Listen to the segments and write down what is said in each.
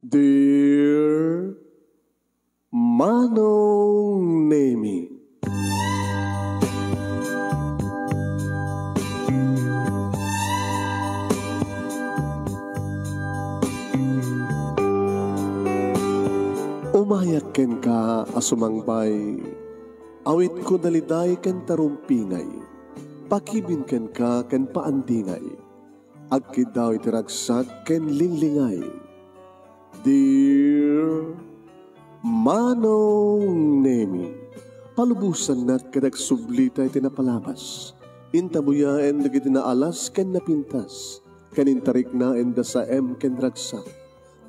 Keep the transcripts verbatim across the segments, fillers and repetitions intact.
Dear Manong Nemi. Umayak kenka a sumangbay, awitko daliday ken tarumpingay, pakibin kenka ken paandingay. Agkiddaw iti ragsak ken linglingay. Dear Manong Nemi, palubosannak ket agsublita iti napalabas. Intabuyaen dagiti naalas ken napintas, ken intariknaen da saem ken ragsak,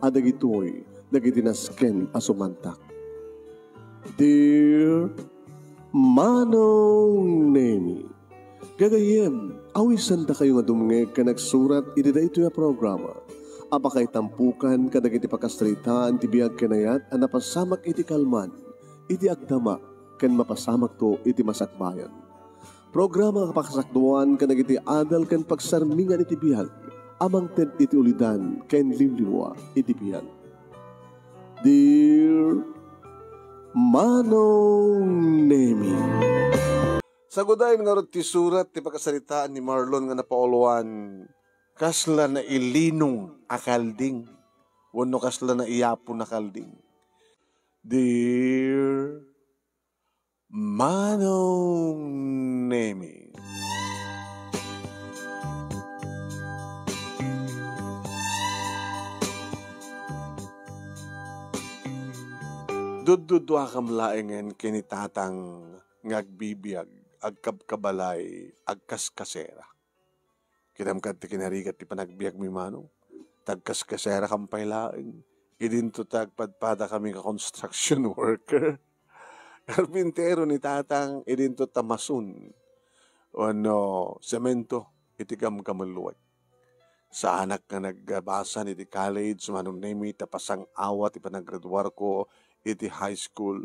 a dagitoy dagiti nasken a sumantak. Dear Manong Nemi, gagayyem, awisandakayo nga dumngeg ken agsurat iti daytoy a programa a pakaitampokan kadagiti pakasaritaan ti biag ken ayat a napasamak iti kalman, iti agdama, ken mapasamakto iti masakbayan. Programa nga pakasakduan kadagiti adal ken pagsarmingan iti biag a mangted iti ulidan ken liwliwa iti biag. Dear Manong Nemi. Sagudayen ngarud ti surat ti pakasaritaan ni Marlon nga napauluan, kasla nailinong a kalding wenno kasla naiyapon a kalding. Dear Manong Nemi. Dudduduakam laengen ken ni Tatang nga agbibiag, agkabkabalay, agkaskasera. Kitaem kadi ti kinarigat ti panagbiagmi, Manong. Tagkaskaserakam pay laeng. Idinto ta agpadpadakami nga construction worker. Karpintero ni Tatang, idinto ta mason wenno semento iti gamgamelluek. Saanak nga nagbasan iti college, Manong Nemi, ta pasang-awa ti panagraduarko iti high school.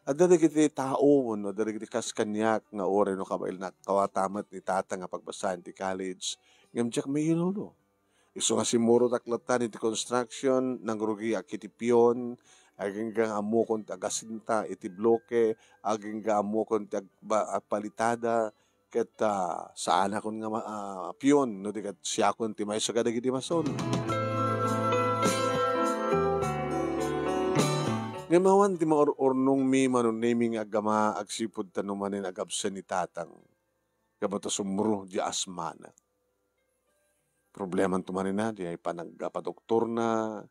Adda dagiti tao wenno adda dagiti kas kaniak nga uray no kabaelnak, kawata met ni Tata nga pagbasaen ti college, ngem diak mailolo. Isu nga simmurotak latta iti construction, nangrugiak iti peon, agingga nga ammokon ti agasinta iti bloke, agingga ammokon ti agba-, agpalitada, ket, ah, saanakon nga ma-, ah, peon no di ket siakon ti maysa kadagiti mason. Ngem awan ti maur-urnongmi, Manong Nemi, nga agama agsipud ta no manen agabsen ni Tatang. Gapu ta sumro di asmana. Problemanto manen a, di ay panagpadoktorna.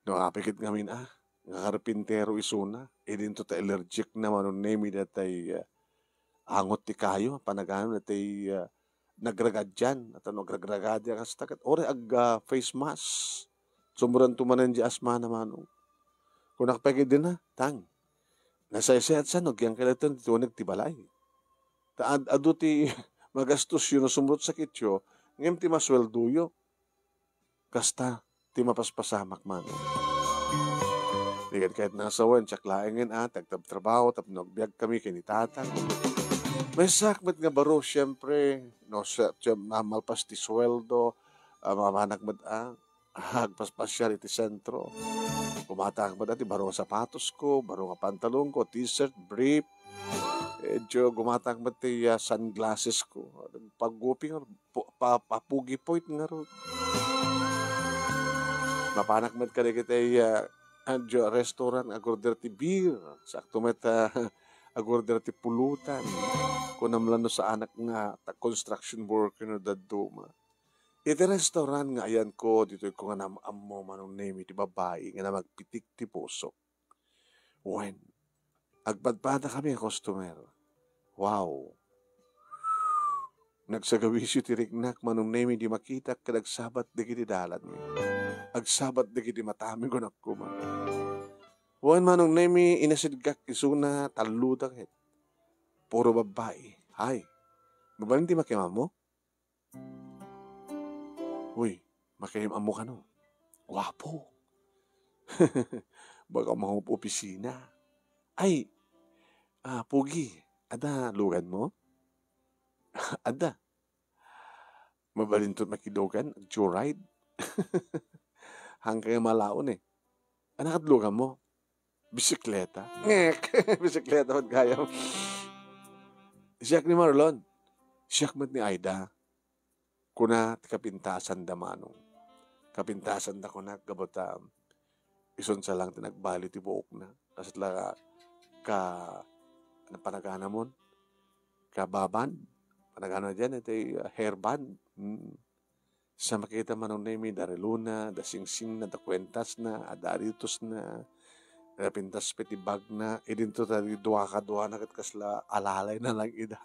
No, apay ket ngamin a, nga karpintero isuna. Idinto ta allergic na, Manong Nemi, datay, ah, angot ti kayo, panagano, datay, ah, nagragadian, at ano, nagragragadi a kasta ket, ore, ag, ah, face mask. Sumuranto manen di asmana, Manong. Kunak pay ket dina, Tang. Nasaysayat sa no, agyan kalaten ti tuaneg ti balay. Ta ad-, adu ti magastos yo no sumrot sakityo, ngem ti masueldoyo. Kasta ti mapaspasamak, Manong. Di ket kayat nasawen, siak laengen a, ti agtabtrabaho tapno agbiag kami ken ni Tatang. Maysaak met nga baro, siempre, no, sa-, siem-, ma-, malpas ti sueldo, ah, mapanak met a, agpaspasiar iti sentro. Gumataak met a ti baro nga sapatosko, baro nga pantalonko, t-shirt, brief. Medyo gumataak met ti, ah, sunglassesko. Paggupi nga, pu-, pa-, papugi point ngarud. Mapanak met kadagiti, ah, medyo restaurant, agorder ti beer. Sakto met, ah, agorder ti pulutan. Kunam la no saanak nga ta-, construction worker no dadduma. Iti restaurant nga ayanko, ditoyko nga nam-ammo, Manong Nemi, ti babai nga namagpitik ti pusok. Wen, agpadpadakami a customer. Wow! Nagsagawisyo ti riknak, Manong Nemi, di makitak ket agsabat dagiti dalanmi. Agsabat dagiti matami, kunak koma. Wen, Manong Nemi, inasidgak isuna, tallo da ket. Puro babbai. Hay, mabalin ti makiam-ammo? Uy, makiam-ammo kano. Guapo. Baka mangup-opisina. Ay, ah, Pogi, adda luganmo? Adda. Mabalinto makilugan, joyride. Hangka nga malaon eh. Anak at lugan mo. Bisikleta. Ngek! Bisikleta man kayo. Siak ni Marlon. Siak met ni Aida. Kuna ti kapintasan da Manong. Kapintasan da kuna gapu ta isun sa lang ti nagbali ti buokna. Kasla ka, ano, panaganamon? Ka baban? Panagana diyan, iti, uh, hair band. Mm. Sa makita Manong Nemi, da relona, da singsingna, da kuentasna, da aritosna, da pintas piti bagna, idinto ta di dua ka dua na ket kasla alalay na lang ida.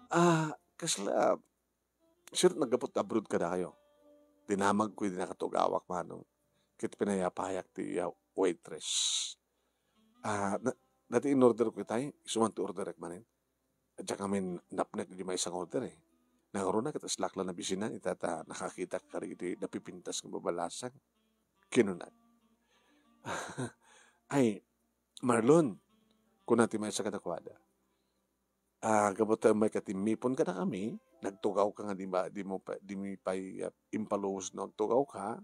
Ah, kasla, sir, naggapu't abroad kada kayo. Dinamag ko, di nakatugawak, Manong. Ket pinayapayak ti, ah, waitress. Ah, na, dati in order ko itay, isuman ti order ek manen. Diak ngamin napnek di maysa nga order, eh. Nangruna ket aslak la nabisinan, ita ta nakakita ka iti napipintas nga babalasang. Kinuna. Ay, Marlon, kuna ti maysa kadakuada. Ah, gapu ta may katimmipon kadakami, nagtugaw ka nga di ma-, di mo pa, di mi pay, ah, impaluos no agtugaw ka,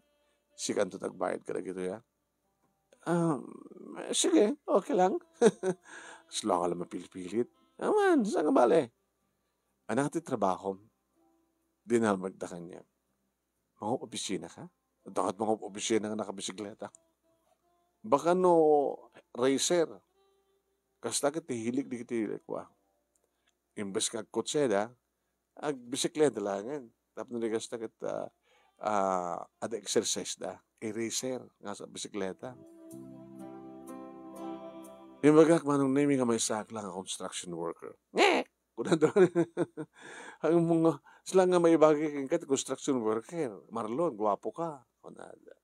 sikanto nagbayad kadagitoy, ah. Um, sige, okay lang. Kasla nga lang mapilpilit. Aman, saan nga bale? Anak ti trabahom. Dinamagda kaniak. Mga opisina ka? Dakat mga opisina nga nakabisikleta. Baka no racer. Kasta ket ti hilig di kiti kua. Imbes nga agkotse da, agbisikleta langen. Tapno di kasta ket, ah, ah, ada exercise da. Eraser nga sa bisikleta. Imbagak Manong Nemi nga maysaak lang a construction worker. Ngek! Kunada, ang mga, sila nga maibagi kenka ti construction worker. Marlon, guapo ka. Kunada.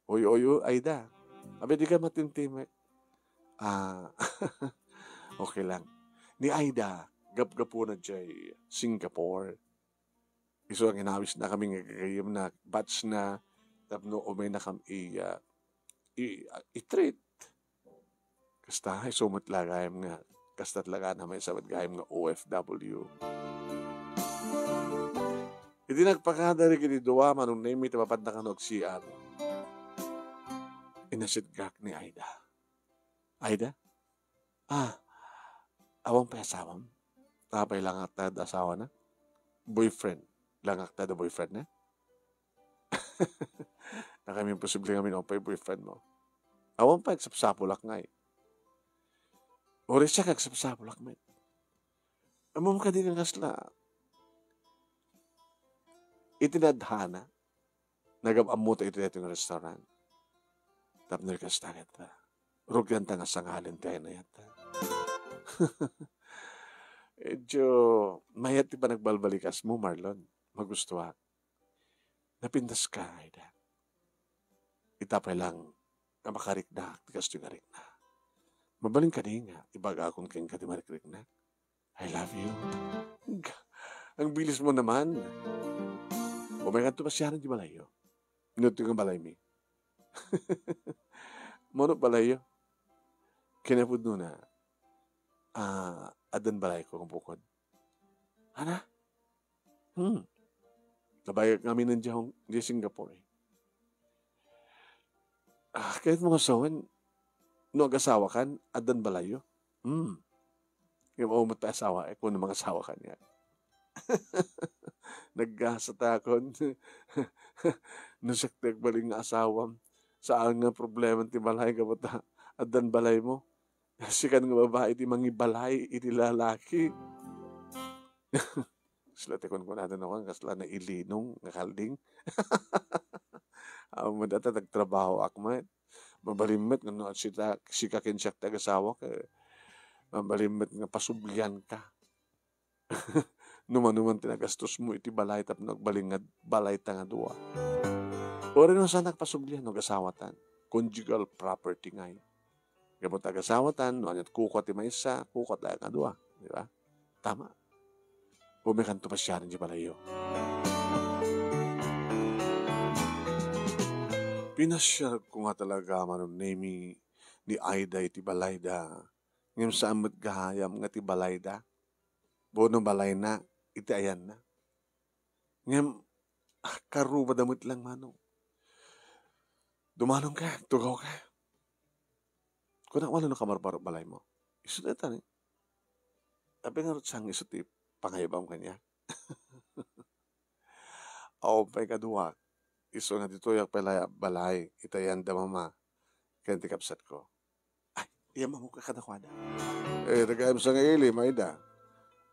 Oy, oy, oy, Aida. Abi, di ka matimtimek. Ah, okay lang. Ni Aida, gapgapuna jay Singapore. Isu ang inawisna kami nga gagayyemna, batch na, tapno umaynakam i, ah, i, ah, i-treat. Kasta, isu met la gayam nga, kasta talaga na may sabad gayam nga O F W. Iti nagpakada ri kiti dua, Manong Nemi, ti mapadda kano ag-C R. Inasitgak ni Aida. Aida? Ah, awan pay asawam? Apay langakta da asawana? Boyfriend. Langakta da boyfriend na? Nakami imposible ngamin, awan pay boyfriend mo. Awan pay agsapsapulak ngay. Uri siya kagsapsapulak met. Ammom kadi nga kasla. Iti nadhana, nagam-ammo ta iti daytoy nga restaurant. Tapno kasta ket, ah, rugianta nga sangalen ti ay nayatta. Medyo mayat ti panagbalbalikasmo, Marlon. Magustuak. Napintas ka, Aida. Ita pay lang nga makariknak ti kastoy nga rikna. Mabalin kadi nga ibagakon kenka ti marikriknak? I love you. Ang bilis mo naman. Umaykanto pasiaren ti balayyo. Nutto nga balaymi. Mano balayyo? Kinapudno na, ah, addan balayko nga bukod. Ana? Hmm. Nabayag ngamin diay Hong-, diay Singapore, eh. Ah, kayat mo nga sawen, no agasawakan, addan balayyo? Hmm. Ngem awan met pay asawa, eh, kung no mangasawakan nga. Naggasatakon. No siak ti agbalin nga asawam, saan nga problema ti balay, gapu ta addan balaymo. Sikan nga babai ti mangibalay iti lalaki. Kasla ti kunkunada no, kasla nailinong nga kalding. Awan met ata nagtrabahoak met. Mabalin met nga no sita, sika ken siak ti agasawak, eh, mabalin met nga pasublianka. No mano man ti nagastosmo iti balay tapno agbalin nga balayta nga dua. Uray no saan agpasublian no agasawatan. Conjugal property ngay. Gapu ta agasawatan, no ania't kukua ti maysa, kukua ti kadua, di ba? Tama. Umaykanto pasiaren ti balayyo. Pinasiarko nga talaga, Manong Nemi, ni Aida iti balayda. Ngem saan met gayam nga ti balayda. Bono balayna iti ayanna. Ngem Ah, karubada met lang, Manong. Dumalongka, tugawka. Kunak, Manong, no kamarbaro balaymo. Isu dayta ni. Apay ngarud sang isu ti pangayabam kaniak? Awan pay kaduak. Isu nga ditoyak pay la balay, ita yan da Mama ken ti kabsatko. Ay, iyammamok kadakuada. Eh, dagayam sa nga ili, Mayda.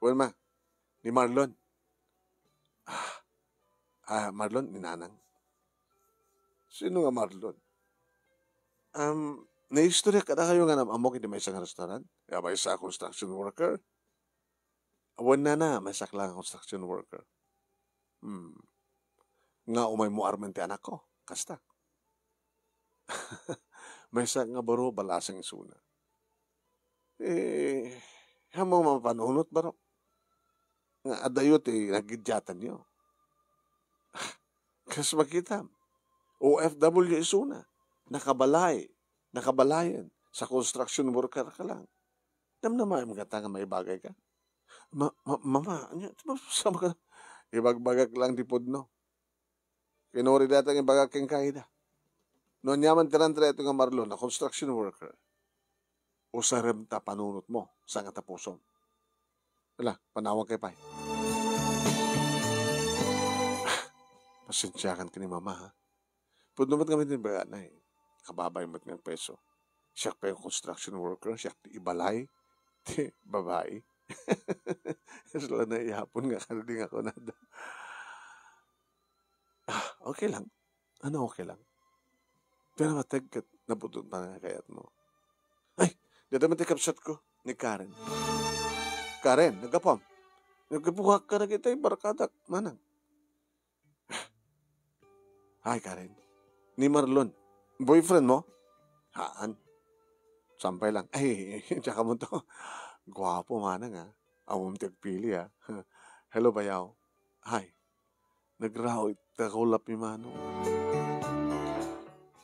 Wen, Ma, ni Marlon. Ah, ah, Marlon, ni Nanang. Sino nga Marlon? Um, naistorya kadakayo nga nam-ammok iti maysa nga restaurant? Ya, maysa a construction worker? Wen, Nana, maysak lang a construction worker. Hmm. Nga umaymo armen ti anakko, kasta. Maysa nga baro, balasang isuna. Eh, ammom a mapanunot, baro? Nga adayo ti nagiddiatanyo. Kas makitam, O F W isuna. Nakabalay, nakabalayen, sa construction worker ka lang. Namnamaem ngata nga maibagayka? Ma-, ma-, Mama, ania, ti mapsama ka? Ibagbagak lang ti pudno. Kinuri dayta nga ibagak kenka, Ida. No aniaman ti ranta daytoy nga Marlon a construction worker, usarem ta panunotmo, saan nga tapusom. Ala, panawankayo pay. Ah, pasensiakan ken ni Mama, ha? Pudno met ngamin ti bagana, eh. Kababay met nga peso. Siak pay a construction worker, siak ti ibalay ti babai. Isla na iyapon nga karding ako nada. Ah, okay lang. Ano, okay lang? Pero mateg ket napudno nga kayatmo. Ay, dayta met ti kabsatko, ni Karen. Karen, naggapuam. Naggapuak ka na kita, barkadak, manang. Hi, Karen. Ni Marlon. Boyfriend mo? Haan. Sampay lang. Ay, tsaka mo to. Guwapo, manang, ah. Ammom ti agpili, ah. Hello, bayaw. Hi. Nagraw iti kaulap ni Manong.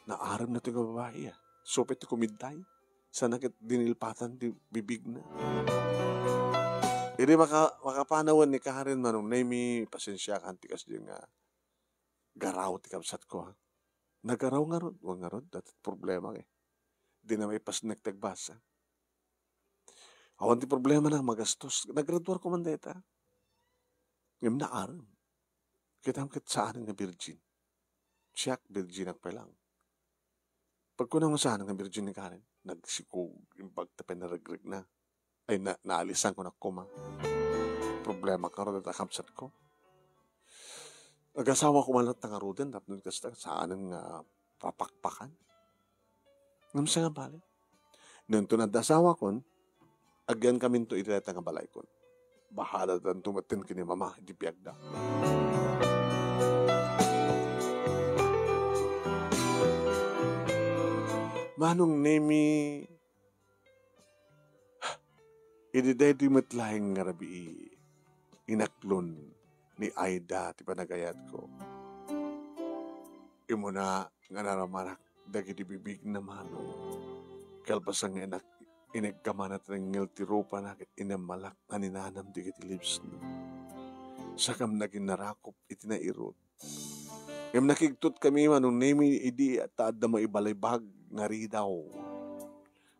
Naarem na ti nga babai, ah. Supit ti kumidday. Sana ket dinilpatan ti bibigna. Idi maka-, makapanawen ni Karen, Manong Nemi, pasensiakan ti kasdi nga garaw ti kabsatko, ha. Nagaraw ngarud, wen ngarud, dayta ti problema, eh. Dina maipasnek ti agbasa. Awan ti problema na magastos. Nagraduar ko man dayta. Ngem naarem. Kitam ket saan nga virgin. Siak, virginak pay lang. Pagkuna nga saan nga virgin ni Karen, nagsikog, imbag ta pinaregreg na. Ay, na, naalisan ko na koma. Problema ka ron, at akabsat ko. Nagasawa ko man latta ngaruden, tapno kasta, saan nga papakpakan. Ngem sa nga bali. Nento nadda asawa kon, agyan kaminto iti dayta nga balay kon. Bahala tanto metten ken ni Mama iti biagda. Manong Nemi, idi daytoy met laeng nga rabii, inaklon ni Aida ti panagayatko. Immuna nga naramanak dagiti bibigna, Manong. Kalpasan nga inak-, inigkamana ti nangngel ti rupana ket inemmalak nga ninanam dagiti leavesna. Sakam naginnarakop iti nairut. Ngem nakigtotkami, Manong Nemi, idi ta adda maibalibag nga ridaw.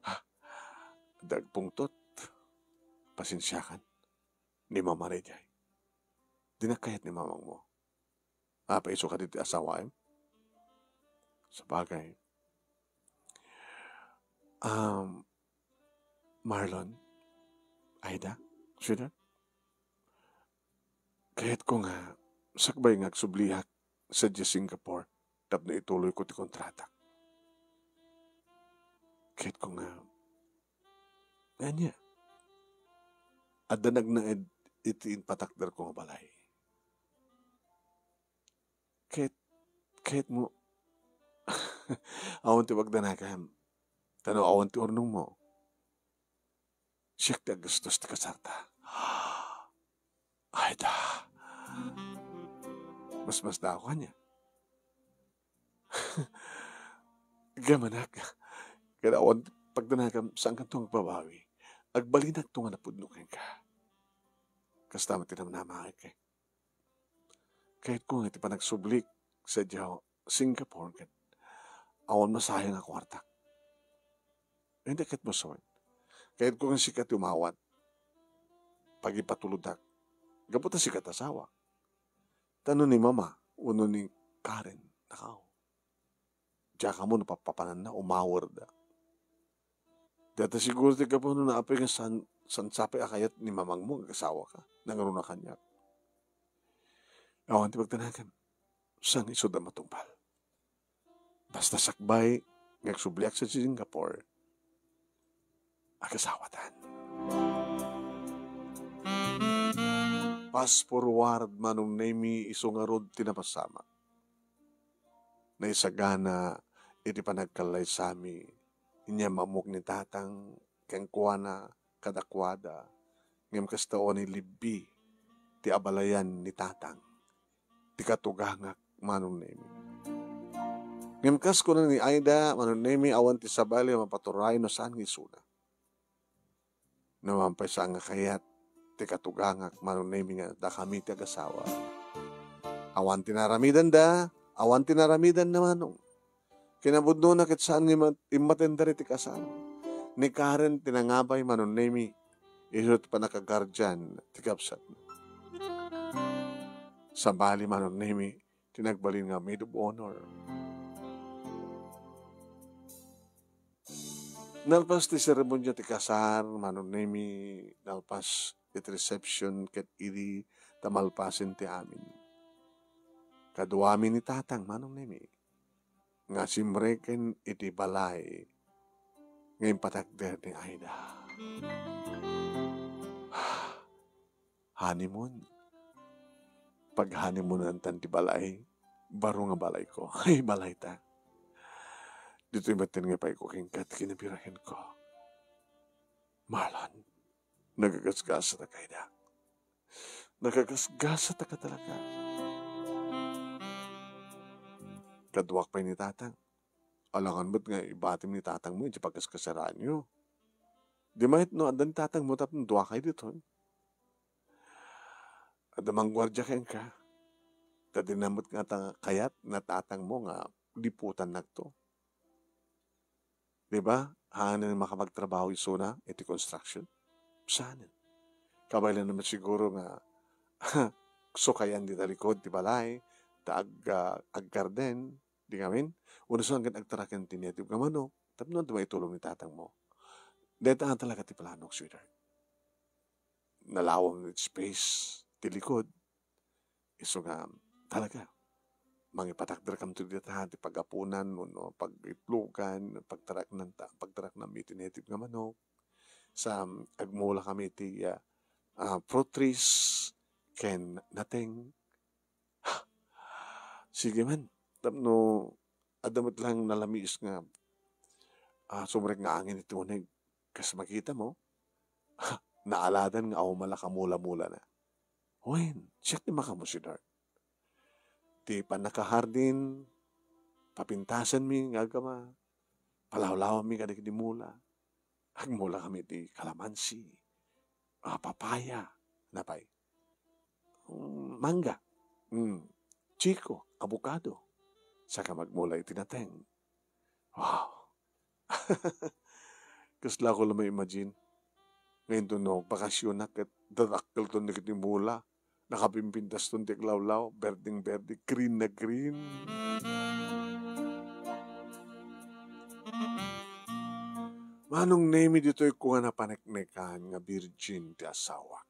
Ha? Adda agpungtot. Pasensiakan. Ni Mama daydiay. Dinak kayat ni mamangmo. Apay isu kadi ti asawaem? Sabagay. Um, Marlon, Aida, sweetheart, kayatko nga sakbay nga agsubliak sadiay Singapore tapno ituloyko ti kontratak. Kayatko nga, ania, adda nagnaed iti impatakderko nga balay. Ket, ket mo, awan ti pagdanakam. Ta no awan ti urnongmo, siak ti aggastos ti kasarta. Ay da. Masmasdaaw kaniak. Gamanak. Kada awan ti pagdanakam, saankanto nga agbabawi. Agbalinakto nga napudno kenka. Kasta met ti namnamaek. Kayatko nga iti panagsublik sadiay Singapore ket awan masayang a kuartak. Inda ket musuan. Kayatko nga sika ti umawat. Pagipatulodtak. Gapu ta sika ti asawak. Ta no ni Mama wenno ni Karen, nakaw. Diak ammo no papapananna, umawerda. Dayta siguro ti gapu no naapay nga saan, saan sapay a kayat ni mamangmo nga agasawaka. Nangruna kaniak. Awan ti pagdanagem. Saan nga isuda matungpal. Basta sakbay nga agsubliak sa Singapore, agasawatan. Fast forward, Manong Nemi, isu ngarud ti napasamak. Naisagana iti panagkallaysami, inyam-ammok ni Tatang kenkuana kadakuada, ngem kasta unay libbi ti abalayan ni Tatang ti katugangak, Manong Nemi. Ngem kas kuna ni Aida, Manong Nemi, awan ti sabali a mapaturay no saan nga isuna. Naman pay saan nga kayat ti katugangak, Manong Nemi, nga dakami ti agasawa. Awan ti naramidanda, awan ti naramidanna, Manong. Kinapudnona ket saan nga immat-, immatender iti kasal. Ni Karen ti nangabay, Manong Nemi, isu ti pannakaguardian ti kabsatna. Sabali, Manong Nemi, ti nagbalin nga maid of honor. Nalpas ti seremonia ti kasar, Manong Nemi, nalpas iti reception ket idi ta malpasen ti amin. Kaduami ni Tatang, Manong Nemi, nga simreken iti balay nga impatakder ni Aida. Honeymoon. Pag-honeymoonantan ti balay. Baro nga balayko. Ay, balayta. Ditoy metten nga ipayko kenka ti kinabirahenko. Marlon, nagagasgasataka, Aida. Nagagasgasataka talaga. Kaduak pay ni Tatang. Alangan met nga ibatim ni Tatangmo iti pagkaskasaraanyo. Di met no adda ni Tatangmo tapno duakayo ditoy. Adda mangguardia kenka. Ta dina met ngata kayat ni Tatangmo nga liputannakto. Di ba? Haanna makapagtrabaho isuna iti construction. Saan? Kabaelan met siguro nga sukayan dita likod ti balay, ta ag-, ah, aggarden, di ngamin? Wenno saan ket agtaraken ti native nga manok, tapno adda maitulong ni Tatangmo. Dayta nga talaga ti planok, sweetheart. Nalawang ti space ti likod. Isu nga, talaga, mangipatakderkami dita ti pagapunan wenno pagitlogan, pagtaraknan ta, pagtaraknanmi ti native nga manok. Sa agmulakami iti, ah, ah, fruit trees ken nateng. Sige man, tapno adda met lang nalamiis nga, ah, sumrek nga angin iti uneg. Kas makitamo, naaladan nga awan la kamulamulana. Wen, siak ti makamusidar. Ti pannakahardin, papintasanmi nga agama, palawlawammi kadagiti mula. Agmulakami ti kalamansi, ah, papaya, napay. Mm, mangga, mm, chiko, abukado, saka magmula iti nateng. Wow! Kasla ko la ma-imagine. Nga inton no, bakasionak ket dadakkelton dagiti mula. Nakapimpintaston ti aglawlaw, berdeng-berde, green na green. Manong Nemi, ditoy ko nga napaneknekan nga virgin ti asawak.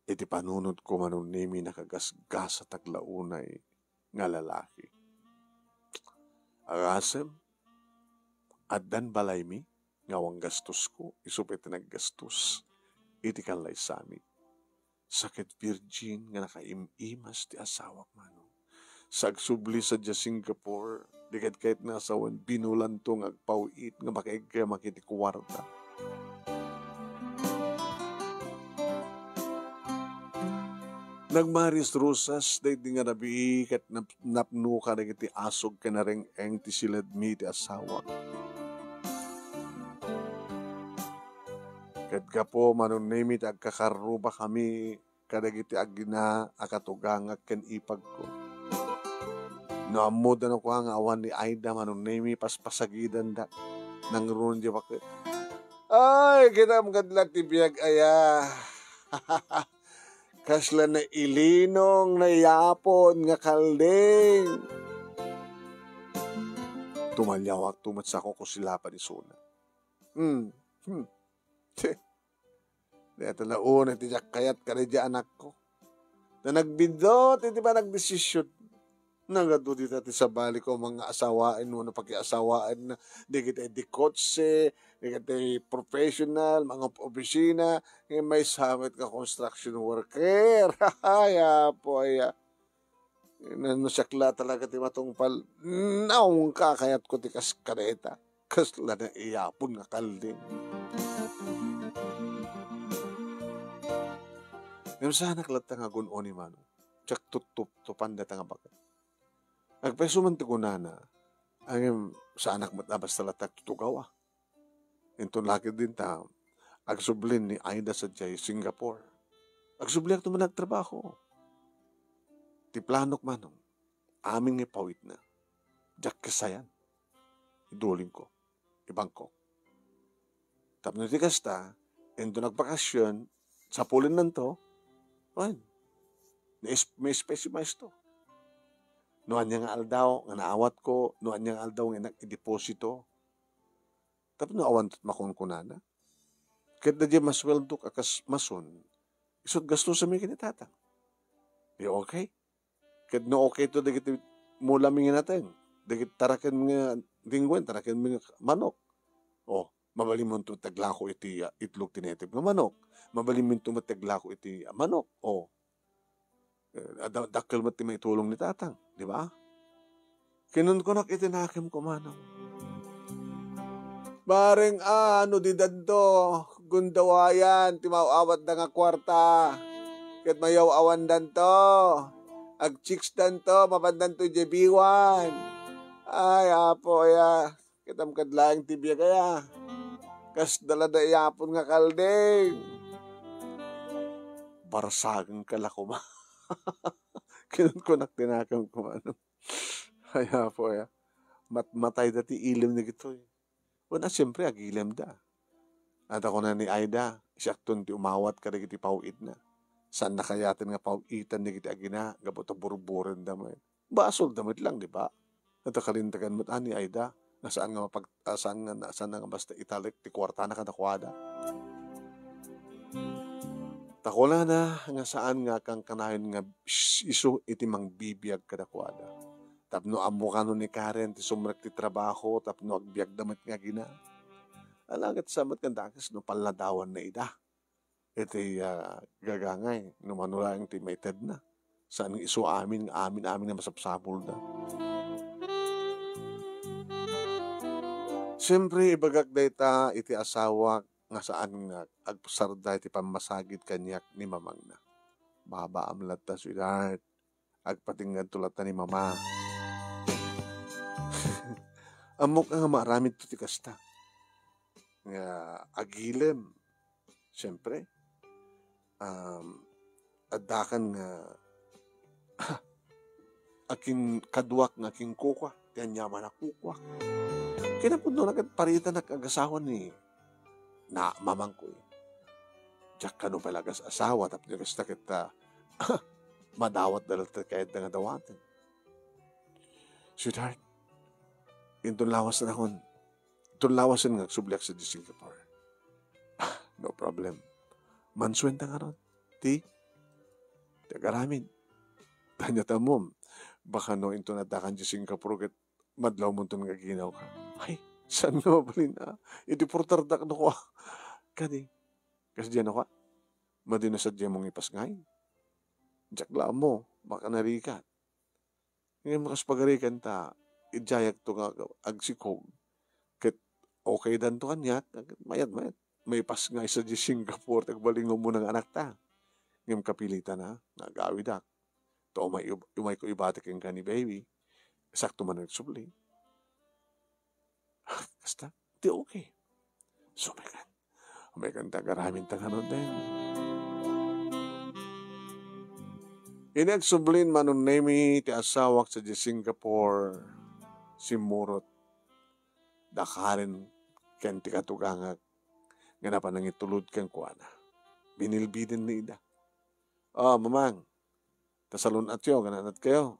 Iti panunotko, Manong Nemi, nakagasgasatak la unay nga lalaki. Agasem, addan balaymi nga awan gastusko, isu pay ti naggastos iti kallaysami. Sa ket virgin nga nakaim-imas ti asawak, Manong. Sa agsubli sadiay Singapore, di ket kayat nga asawen, binulanto nga agpaw-it nga makaiggamak iti kuarta. Nagmaris-rusas daydi nga rabii ket nap-, napno kadagiti asug ken nareng-eng ti siledmi ti asawak. Ket gapu, Manong Nemi, ti agkakarrubakami kadagiti agina a katugangak ken ipagko. No ammoda no kua nga awan ni Aida, Manong Nemi, paspasagidandak. Nangruna diay baket. Ay, kitam ket la ti biag aya. Kasla nailinong, naiyapon nga kalding. Tumaliawakto met sa kukusilapan isuna. Hmm. Hmm. Dayta la unay ti diak kayat kadaydiay anakko. Ta nagbiddut iti panagdesision. Nagadu dita ti sabaliko, mangaasawaen wenno pakiasawaenna. Dagiti idi kotse, dagiti professional, mga opisina, nga maysa met nga construction worker. Ay, apo, aya. No, no siak la talaga ti matungpal, naungka kayatko ti kas kadayta. Kasla naiyapon nga kalding. Ngem saanak latta nga gun-o ni Manong. Diak tuttuptupan dayta nga baket. Agpayso man ti kunana, ngem saanak met a basta latta agtutugaw, a. Inton lakid dinta, agsublin ni Aida sadiay Singapore. Agsubliakto man agtrabaho. Ti planok, Manong, amin nga ipawitna, diak kasayan. Idulingko, ibangkok. Tapno ti kasta, inton agbakasyon, sapulennanto, wen, mais-, maespesye maesto. No ania nga aldaw nga naawatko, no ania nga aldaw nga inak ideposito, tapno awan makunkunana. Ket daydiay masueldok a kas mason, isu't gastosenmi ken ni Tatang. Di okay? Ket no okay to dagiti mulami nga nateng, dagiti taraken nga dingwen, taraken nga manok. O, mabalinmonto ti aglako iti, ah, itlog ti native nga manok. Mabalinmonto met ti aglako iti, ah, manok. O, eh, ada-, dakkel met ti maitulong ni Tatang, di ba? Kinunkunak iti nakemko, Manong. Bareng, ah, no didanto, gundawayan ti maaw-awatda nga kuarta. Ket mayaw-awandanto. Agchicksdanto, mapandanto idiay B one. Ay, apo, aya. Kitam kad laeng ti biag aya. Kasla naiyapon nga kalding. Barsagenka la koma. Kinunkunak ti nakemko, Manong. Ay, apo, aya. Matmatayda ti ilem dagitoy. Wen a, siempre, agilemda. Adda kuna ni Aida, siakton ti umawat kadagiti paw-itna. Saanna kayaten nga paw-itan dagiti agina, gapu ta burburenda met. Basolda met lang, di ba? Adda kalintegan met a ni Aida, nga saan nga mapag-, ah, saan nga, saan nga basta italek ti kuartana kadakuada. Ta kunana nga saan nga kankanayon nga is-, isu iti mangbibiag kadakuada. Tapno ammo kano ni Karen ti sumrek ti trabaho tapno agbiagda met nga agina. Ala ket sa met nga dakes no palladawanna ida. Iti, ah, gagangay, no mano laeng ti maitedna. Saan nga isu amin, amin, amin nga masapsapulda. Siyempre, ibagak dayta iti asawak nga saan nga agsarda iti pammasagid kaniak ni mamangna. Babaam latta, sweetheart. Agpatingganto latta ni Mama. Ammok nga maaramidto ti kasta. Nga agilem. Siyempre, um, addakan nga akin kaduak nga akin kukua, ti aniaman a kukua. Kinapudno na ket paritanak agasawa ni na mamangko, eh. Diak kano pay lagas asawa, tapno kasta ket, ah, madawat da latta kayatda nga dawaten. Sweetheart, inton lawasen akon, inton lawasen nga agsubliak sadiay Singapore. Ah, no problem. Mansuenta ngarud. Ti, ti agaramid. Ania ti ammom, baka no inton addakan diay Singapore ket madlawmonto nga aginawka. Ay, saan nga mabalin a ideportardak no kua. Kadi, kasdiay no kua, madi no sadiay mong ipasngay. Diak la ammo, baka narigat. Ngem kas pagarigan ta, idiayakto nga agsikog. Ket okaydanto kaniak, mayat, mayat. Maipasngay sadiay Singapore, ti agbalingon mo nga anakta. Ngem kapilitan a, nga agawidak. Ta umay, umayko ibati kenka ni baby. Sakto man nagsubli. Kasta, ti okay. So, my God. May kanta garamin ta kano din. Idi agsublin, Manong Nemi, ti asawak sadiay Singapore, simmurot da Karen ken ti katugangak nga napan nangitulod kenkuana. Binilbiden ni ida. "Ah, Mamang, ta salun-atyo, gananat kayo."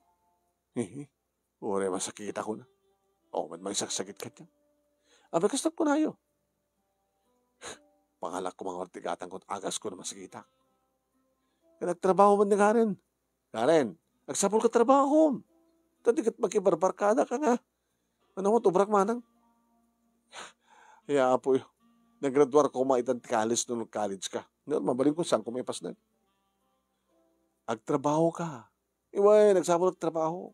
Uray masakitak, kuna. O, met makisaksakit kaniak. Apay, kasta kunayo. Pangalak ko mangawar ti gatang ket agas ko na masakitak. Ket agtrabaho man ni Karen. Karen, agsapul ka trabaho. Ta di ket makibarbarkada ka nga. Ano mo, tubrak manang? Ya, apoy, naggraduar ko ma itan ti college no college ka. No, mabalin ko saan ko maipasnag. Agtrabaho ka. Iway, nagsapul ak trabaho.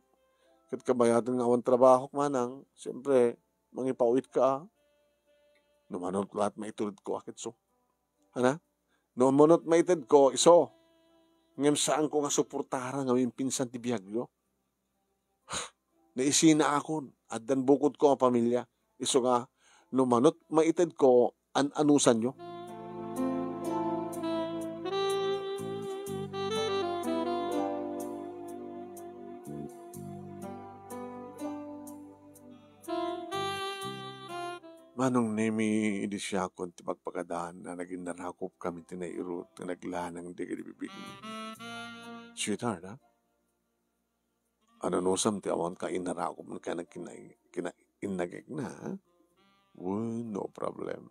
Ket kabayaten nga awan trabaho, manang, siyempre, mangipawit ka. No mano met laeng maitulod ko, akit so. Ana? No mano met maited ko, iso. Ngem saan ko nga suportaran nga maminsan ti biagyo. Naisina akon, addan bukod ko nga pamilya. Isu nga, no mano met maited ko, an-anusanyo. Manong Nemi, idi siakon ti pagpagadaan a naginnarakop kami ti nairut nga naglanang dagiti bibigmi. Sweetheart, ha? Ananusam ti awan ka innarakop ken kina-, kinainnagekna, ha? Wen, no problem.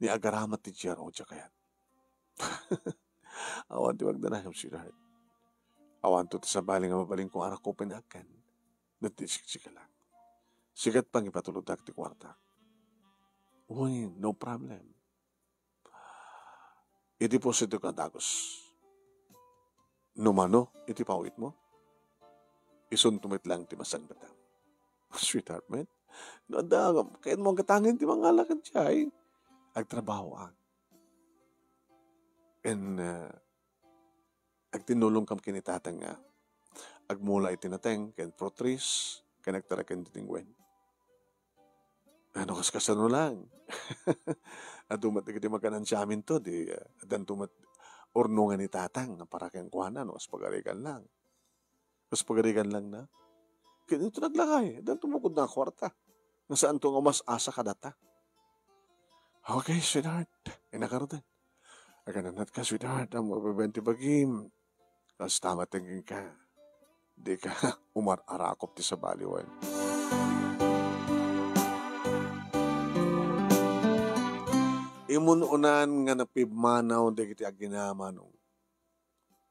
Ni agaramat ti G R O, diak kayat. Awan ti magdanayam, sweetheart. Awanto ti sabali nga mabalin kong arakupen aken. Nagtisiksikilak. Sikat pangipatulodtak ti kuarta. Wen, no problem. Iti puso ti kadagos. No mano iti pawitmo, isunto met laeng ti masangpetam. Sweetheart, met. No adda, ket mo gatangen ti mangala ken jay. Agtrabaho, ah. And, uh, agtinnulong kam ken ni Tatang nga agmula iti nateng ken fruit trees ken agtara ken ti tinguen. Ano, kas kasano lang? Adu met dagiti makan-ansiaminto, di, ah, addanto met urnongan ni Tatang para kenkuana no kas pagarigan lang. Kas pagarigan lang na. Ket ito naglakay, addanto bukod na kuarta. Nga saanto nga mas-asa kadata. Okay, sweetheart. Inakarutan. Agananat ka, sweetheart, ang mababenti bagim. Kasta matenggeng ka. Di ka umar-arakop ti sabali, wen. Imun-unan nga napimmanaw dagiti aginamano.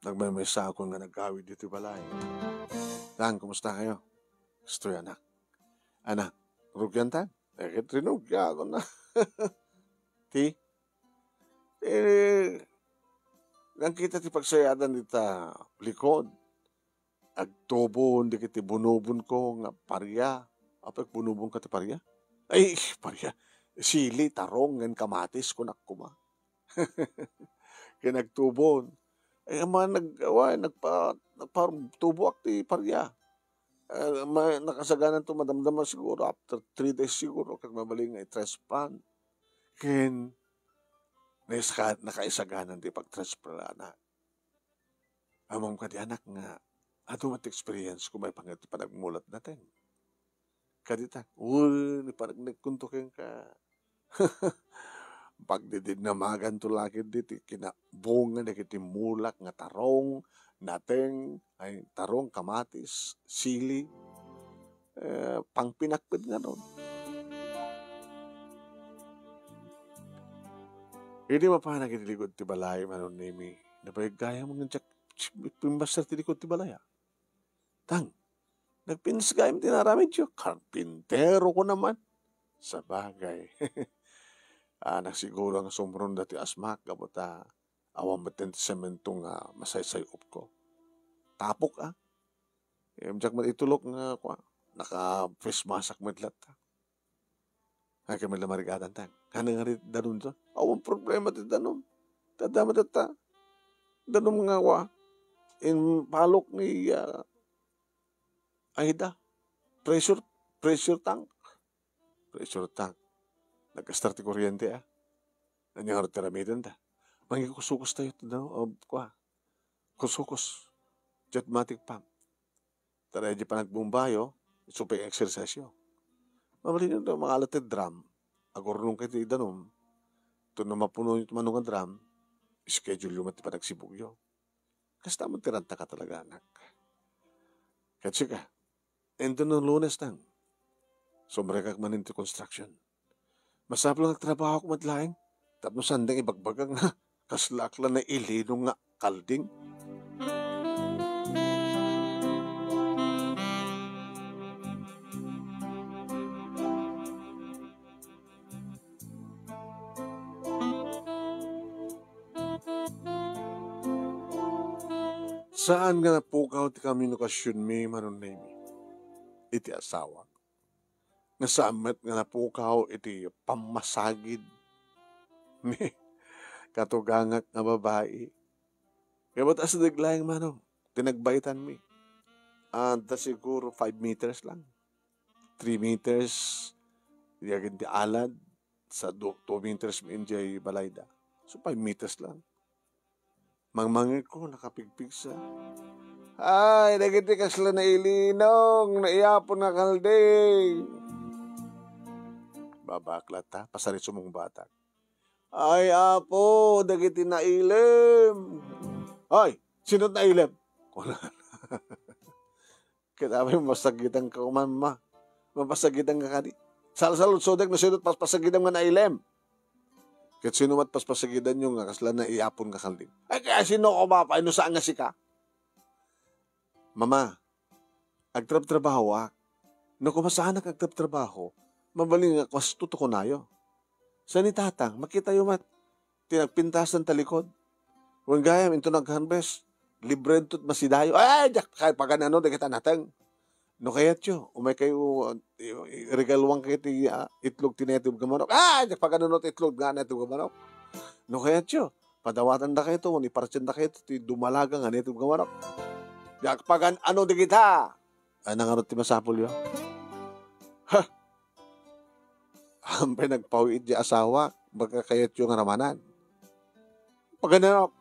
Nagmaymaysa akon nga nagawid iti balay. Tan, kumusta kayo? Kastoy, anak. Anak, rugian tan? Eh, ket rinugia ako na. Ti? Eh, nagkita ti pagsayadan dita likod. Agtubon dagiti bunubon ko nga paria. Apay, bunubon ka ti paria? Ay, paria. Sili, tarong, ngan kamatis, kunak kuma. Ken agtubon. Eh, ama, nag-, awan, nagpa-, nagpatuboak ti paria. Eh, ma-, nakasaganan to, madamdama siguro after three days siguro, ket mabalin nga i-transplant. Ken, naiska-, nakaisaganan ti pagtransplant na. Ammom kadi, anak, nga adu met ti experience ko maipanggep ti panagmulat nateng. Kadi ta, wen, ipanagnekkon to kenka. Pagdidinnamagan to la ketdi ti kinabunga dagiti mulak nga tarong, nateng, ay, tarong, kamatis, sili, eh, pangpinak met ngarud. Idi mapanak iti likod ti balay, Manong Nemi, nabayag gayam nga diak pimmaster ti likod ti balay, a. Tang, nagpinas gayam ti naaramidyo, karpintero ko naman. Sabagay. Anak siguro nga sumrunda ti asmak, gapu ta awan met ti semento nga masaysay-op ko. Tapok, a. Em, diak met itulok nga, kua, naka-face mask ak met latta. Ay, kami la marigatan ta. Ano nga rin danum to? Awan problema ti danum. Tadama tatta. Danum nga, kua, in palok ni, ah, Aida. Pressure, pressure tank. Pressure tank. Nagkastar ti kuryente, ah. Anya nga rin ti ramiden ta? Mangikusukus tayo, no? O, kua. Kusukus. Automatic pump. Ta daydi panagbumbayo, isu pay exercise yo. Mabalin yo, mangalat ti drum, agurnong kayo ti danum, to no mapuno yo ti mano nga drum, schedule yo met ti panagsibug yo. Kasta met ti ranta ka talaga, anak. Ket sika, inton no Lunes lang, sumrekak manen ti construction. Masapul nga agtrabahok met laeng, tapno saan dayta ibagbagak nga kasla ak la nailinong nga kalding. Saan nga napukaw ti komunikasionmi, Manong Nemy, iti asawak. Nga saan met nga napukaw iti pammasagid ni katugangak nga babai. Nga ba't asideg laeng, Manong, ti nagbaitanmi? Anta siguro five meters lang. Three meters, di agin ti alad, sa du-, two meters mi idiay balayda. So, five meters lang. Mangmangeko, nakapigpigsa. Ay, dagiti kasla nailinong, naiyapon nga kalding. Babaklat, ha? Pasari sumungbatak. Ay, Apo, dagiti nailim. Ay, sino ti nailim? Kuna. Ket apay, mapasagidan ka man, ma. Mapasagidan ka kadi. Salsaludsodek no sino ti paspasagidan nga nailim. Ket sino met paspasagidan yo nga kasla naiyapon nga kalding? Ay, kaya sino ko, ma, pay no saan nga sika? Mama, agtrabtrabahoak. No koma saanak agtrabtrabaho, mabalin nga kuasto ti kunayo. Sa ni Tatang, makita yo met ti nagpintas ta likod. Wen gayam, into nag-harvest, libre to masidayo. Ay, diak kay paganano, dagita nateng. No kayatyo, umay kayo, uh, i-, i-, regaluan kayo ti, ah, itlog ti native nga manok. Ay, diak paganano ti itlog nga native nga manok. No kayatyo, padawatan da kayo to, ni parchen da kayo to, ti dumalaga nga native nga manok. Diak pagan-ano dagita. Ay, nangarot ti masapul yo. Ha! Ampay nagpawiit di asawa, baga kayatyo nga ramanan. Pagananok.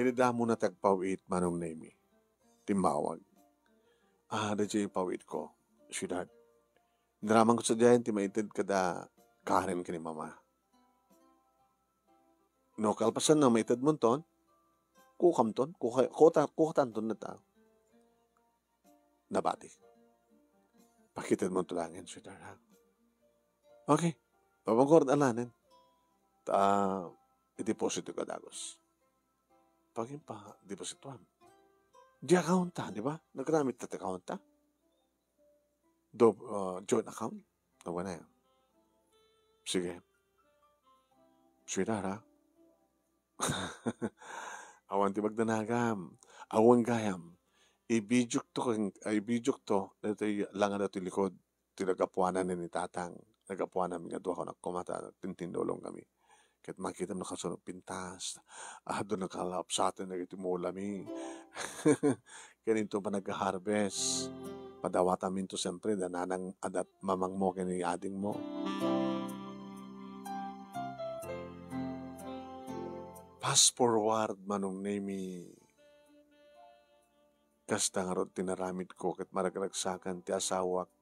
Idi damo na ti agpawiit, Manong Nemy. Timmawag. Ah, daytoy ipawiit ko, sweetheart. Naraman ko sadiayen ti maited kada Karen ken ni Mama. No kalpasan na maited monton, kukamton, kuka-, kuta-, kukatanton na ta. Nabati. Pakited monto laengen, sweetheart, ha? Okay. Papangkor alanen. Ta, i-deposito ka dagus. Pagin pa, depositoan. Di account ta, di ba? Nagramit ta ti account ta. Do, uh, joint account. Ano ba na yan? Sige. Sweetheart, ha? Awan ti magdanagam. Awan gayam. Ibidiok to, ken, ay, ibidiok to, daytoy langa daytoy likod, ti nagapuanan ni Tatang. Nagapuanan nga dua ko nakkumata, tintinulong kami. Ket makitam nakasuno pintas. Ah, doon nakalapsaten dagiti mulami. Ken into panag-harvest. Padawataminto, siyempre, da nanang adat mamangmo ken ni adingmo. Fast forward, Manong Nemy. Kasta ngarud ti naramidko ket maragragsakan ti asawak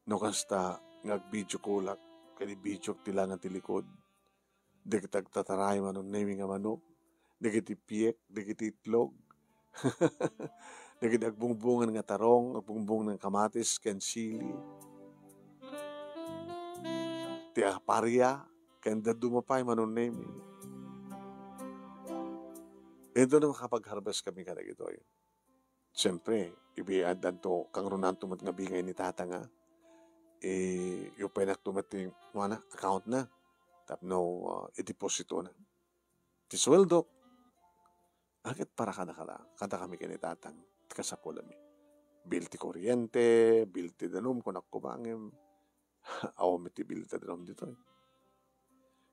no kasta nga agbidio kolak ken ibidiok ti langa ti likod. Dagiti agtataray, Manong Nemy, nga manok, dagiti piek, dagiti itlog, dagiti agbungbungan nga tarong, agbungbungan nga kamatis ken sili, ti aparia, ken dadduma pay, Manong Nemy. Ito na makapag-harvest kami kadagitoy. Siyempre, ibi-, addanto, kangrunanto met nga bingay ni Tata nga, eh, iupaynak to met ti, kuana, account na. Tapno, ah, ideposito na. Ti sueldo, aket para kada, kada, kada kami ken ni Tatang, ti kasapulami. Bill ti kuryente, bill ti danum, kunak kumangem. Awan met ti bill ti danum ditoy.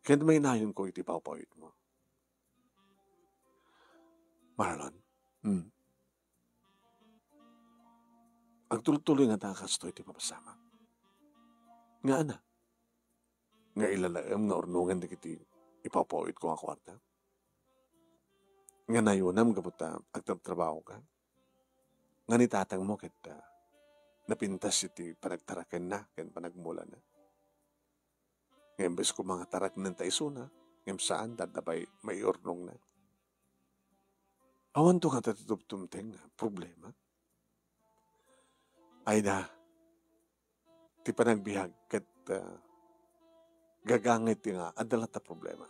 Ken mainayon ko iti pawpawitmo. Marlon, hmm. Agtultuloy ngata a kastoy ti papasamak. Nga ana, nga ilalaem nga urnongen dagiti ipawpawitko nga kuarta? nga nayonam gapu ta agtrabtrabahoka, nga ni tatangmo ket, ah, napintas iti panagtarakenna ken panagmulana. Nga imbes koma nga taraknenta isuna, ngem saan, dadda pay maiurnongna. Awanto ngata ti tumtumteng nga problema. Ayda, ti panagbiag ket, ah, gagangay ti nga adda latta problema.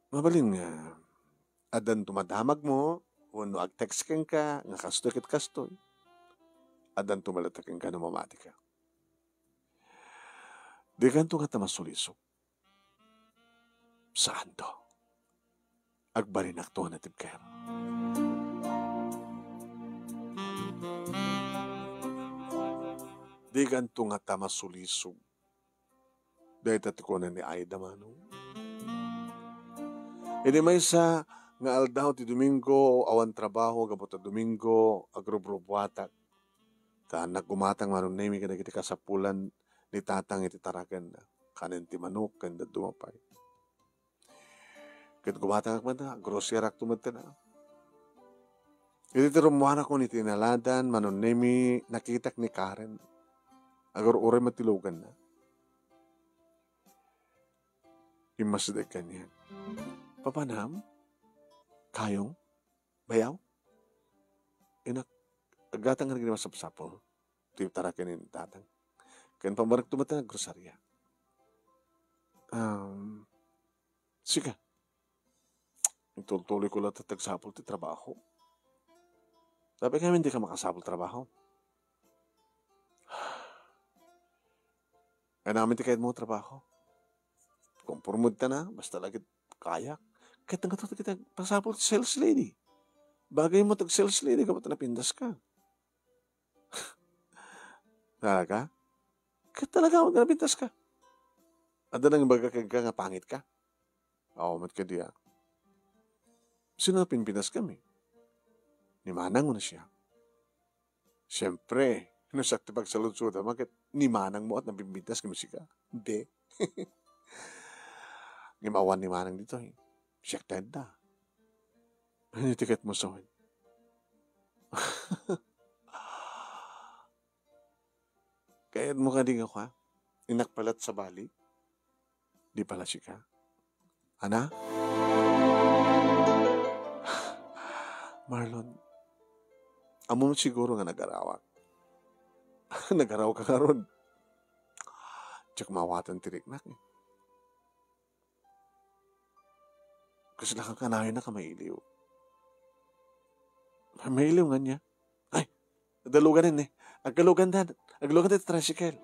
Mabalin nga addanto madamagmo wenno agtext kenka nga kastoy ket kastoy. Addanto met latta kenka no mamatika. Dikanto ngata masulisog. Saanto. Agbalinakto a natibker. Dikanto ngata masulisog. Dayta ti kuna ni Aida, Manong. Idi maysa nga aldaw ti Domingo, awan trabaho gapu ta Domingo, agrubrubuatak. Ta naggumatang Manong Nemi kadagiti kasapulan ni Tatang iti taraken. Kanen ti manok, ken dadduma pay. Ket gumatangak met, agrocerakto met. Iti rummuarakon iti inaladan, Manong Nemi, nakitak ni Karen. Agur-uray met ti luganna. Immasdek kaniak. Papanam? Kayong? Bayaw? Inak, aggatang nga masapsapul. Ti taraken ni Tatang. Ken pammarek tumata naggrosaria. Um, Sika. Itultuloy ko latta ti agsapul ti trabaho. Sabi kami, hindi ka makasapul trabaho. Ay namin ti kayat mo trabaho. Komporme ta na, basta lagi kayak. Kahit nga to, kita pasapul ti sales lady. Bagay mo tag sales lady, kapag napintas ka. Talaga? Ket talaga, awan nga napintas ka. Adda nang ibaga kenka nga pangit ka? Aw, met kadi, a. Sino nga pinpintas kami? Ni Manang wenno siak? Siempre, no siak ti pagsaludsodam, ket ni Manang mo at napimpintas kami sika. Hindi. Ngem awan ni Manang ditoy. Siak ti adda. Ano ti ket mo sawen? Kayat mo kadi nga kua? Inak palat sabali? Di pala sika? Ana? Marlon, ammom siguro nga nagarawak. Nagaraw ka ngarud. Diak maawatan ti riknak, eh. Kasla ka kanayon a mailiw. Mailiw nga niya. Ay, dalugan ni. Agkalugan da. Agkalugan da ti tricycle.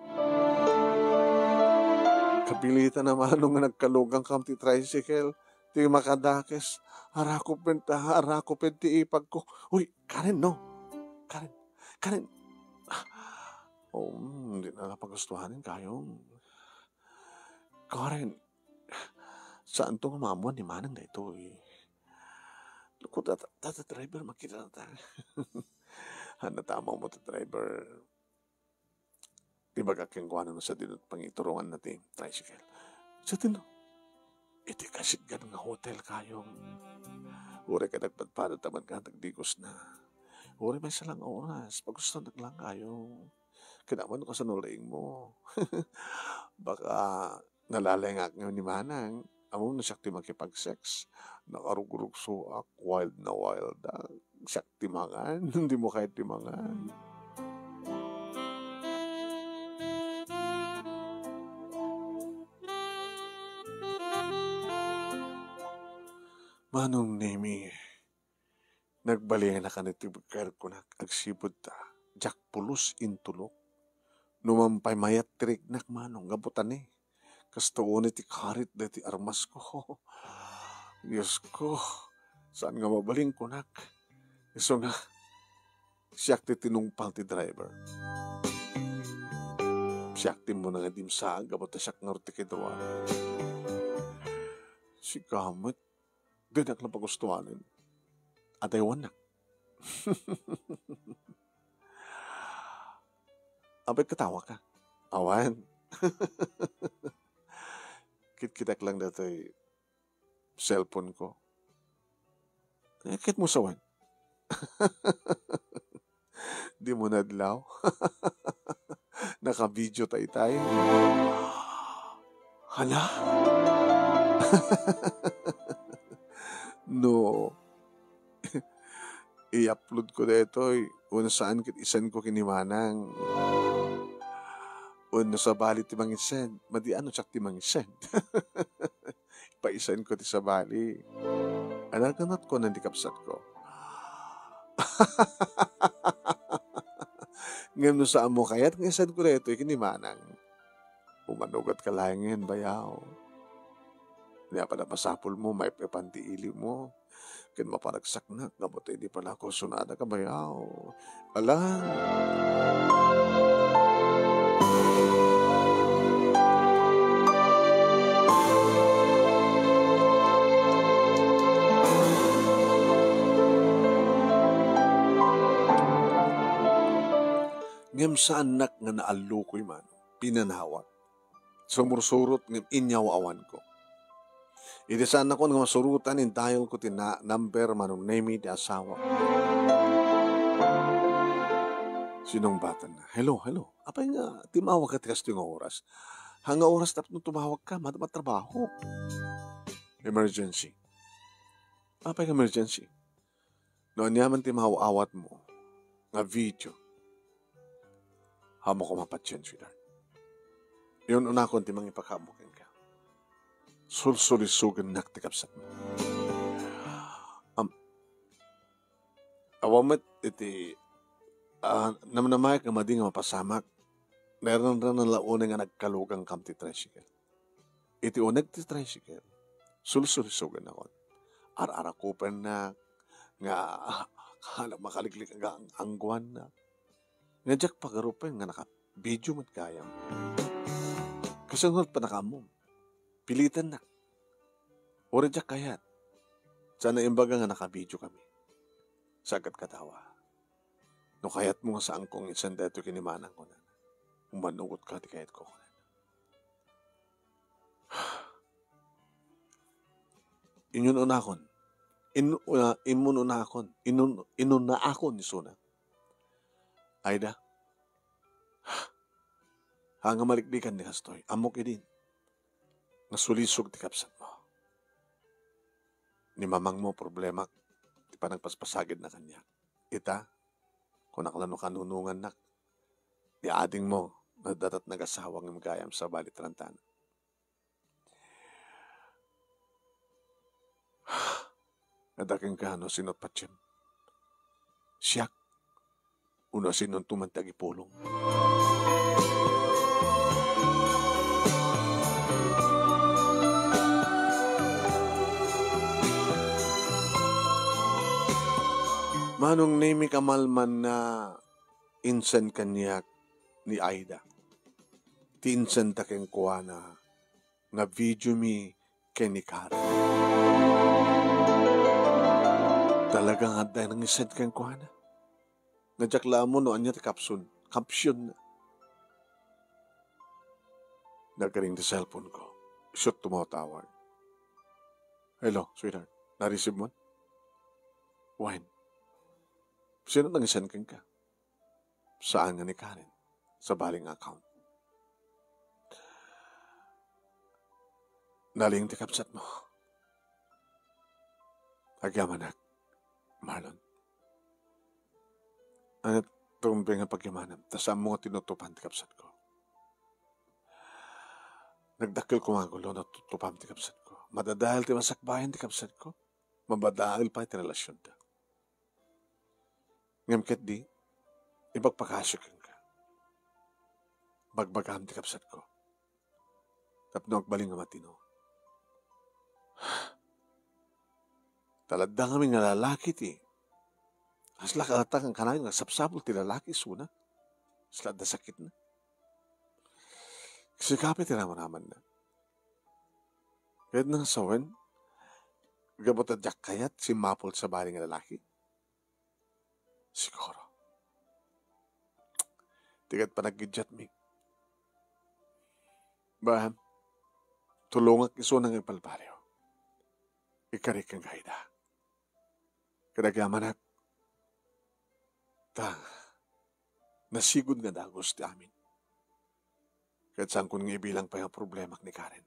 Kapilitan na Manong nga nagkalugan kam ti tricycle. Ti makadakes. Arakupen ta, arakupen ti ipag ko. Uy, Karen, no. Karen, Karen. Ah, oh, mm, di na napagustuhanin kayo. Karen, Saanto nga maammuan ni Manang daytoy? Naku, tata, tata driver, makita na tayo. Haan, natama mo, tata driver. Ibaga kenkuana no sadino ti pangituronganna ti tricycle. Sadino? Iti kasitgan nga hotel kayo. Uray ka nagpadpadot a man nga nagdigos na. Uray may salang oras, pagusto naglang kayo. Kinaman ko sa nuling mo. Baka nalalengak nga ni Manang. Amo no siak ti makipag-sex. Nakarugrugsoak, wild na wild, ah. Siak ti mangan, hindi mo kayat ti mangan. Manong Nemi, Nagbalinak a natibker kunak agsipud ta diak pulos intulok. No man pay mayat ti riknak, Manong, gapu ta ni, kasta unay ti karit daytoy armasko. Diosko, saan nga mabalin kunak? Isu nga, siak ti tinungpal ti driver. Siak ti immuna nga dimsaag gapu ta siak ngarud ti kidruan. Sika met, Dinak la pagustuanen. Adaywannak. Apay, katawa ka? Awan. Kitkitak lang datoy cellphone ko. Eh, ket mo sawen. Di mo nadlaw. Naka-video ta itay. Hala? No, i-upload ko daytoy, wenno saan ket i-send ko ken ni Manang. Wenno sabali ti mangi-send, madi no siak ti mangi-send. Paisan ko ti sabali. Anaganat ko nan di kabsat ko. Ngem no saan mo kayat nga isend ko daytoy ken ni Manang, umanugat ka laengen, bayaw. Ni apan a masapul mo, maip-ipan ti ili mo, ken maparagsaknak, gapu ta idi pala ko sunada ka, bayaw. Alang. Ngem saannak nga naallukoy man, pinanawag. Sumursurot ngem inyawaawanko. Idi saannakon nga masurotan, in-dial ko ti na-, number Manong Nemi ti asawa. Sinungbatanna. "Hello, hello. Apay nga timawag ka ti kastoy nga oras? Haan nga oras tapno tumawag ka, madama trabaho." "Emergency." "Apay nga emergency?" "No aniaman ti maaw-awatmo nga video, ammok a mapatien, sweetheart. Inun-unakon ti mangipakaammo kenka. Sulsulisogennak ti kabsatmo." Am-, awan met iti, ah, namnamaek nga madi nga mapasamak. Nairranranan la unay nga nagkalugankam ti tricycle. Iti uneg ti tricycle, sulsulisogennakon. Ar-arakupennak nga, ah, hala, makaliklik nga ang-, angguannak. Nga diak pagarupen nga naka-video met gayam. Kasano met pannakaammom? Pilitennak. Uray diak kayat. Saan a imbaga nga naka-video kami. Sagad katawa. No kayatmo nga saanko nga isend daytoy ken ni Manang, kunana. Umanugot ka ti kayatko, kunana. Inun-unakon. In-, una-, inun-unakon. Inun-, inun-unakon isuna. Aida. Ha nga maliklikan ni kastoy. Ammok idin. Nga sulisog ti kabsatmo. Ni mamangmo problemak ti panagpaspasagidna kaniak. Ita, kunak la no kanunongannak. Ni adingmo, nadatat nagasawa ngem gayam sabali tarantana. Adda kenka no sino ti patiem? Siak? Wenno sinonto man ti agipulong? Manong Nemi, kamalmanna, insend kaniak ni Aida. Ti insenda kenkuana nga video mi ken ni Karen. Talaga nga adda nang isend kenkuana. Nga diak la ammo no ania ti caption, caption na. Nagring ti cellphone ko. Isu ti tumawag. "Hello, sweetheart. Na-receive mo?" "Wen. Sino nang isend kenka?" "Saan nga ni Karen. Sabali nga account." "Nalin ti kabsatmo?" "Agyamanak, Marlon. Ania ti umbing nga pagyamanam, ta saanmo nga tinutupan ti kabsatko?" "Nagdakkel koma nga gulo no tutupam ti kabsatko. Madadael ti masakbayan ti kabsatko. Mabadael pay ti relasionda. Ngem ketdi, ibagbagasyo kenka. Bagbagam ti kabsatko. Tapno agbalin nga matino. Taladdang amin nga lalaki ti. Kasla kalatak nga kanayon nga sapsapul ti lalaki isuna. Kasla adda sakitna. Sika pay ti ramramanna. Kayatna nga sawen, gapu ta diak kayat simmapul sabali nga lalaki." "Siguro. Ti ket panaggidiatmi. Bahem, tulongak isuna nga ibalbaliw. Ikarik ken Aida." Kadagiti amanak, ta, nasigud nga dagus ti amin. Ket saankon nga ibilang pay nga problemak ni Karen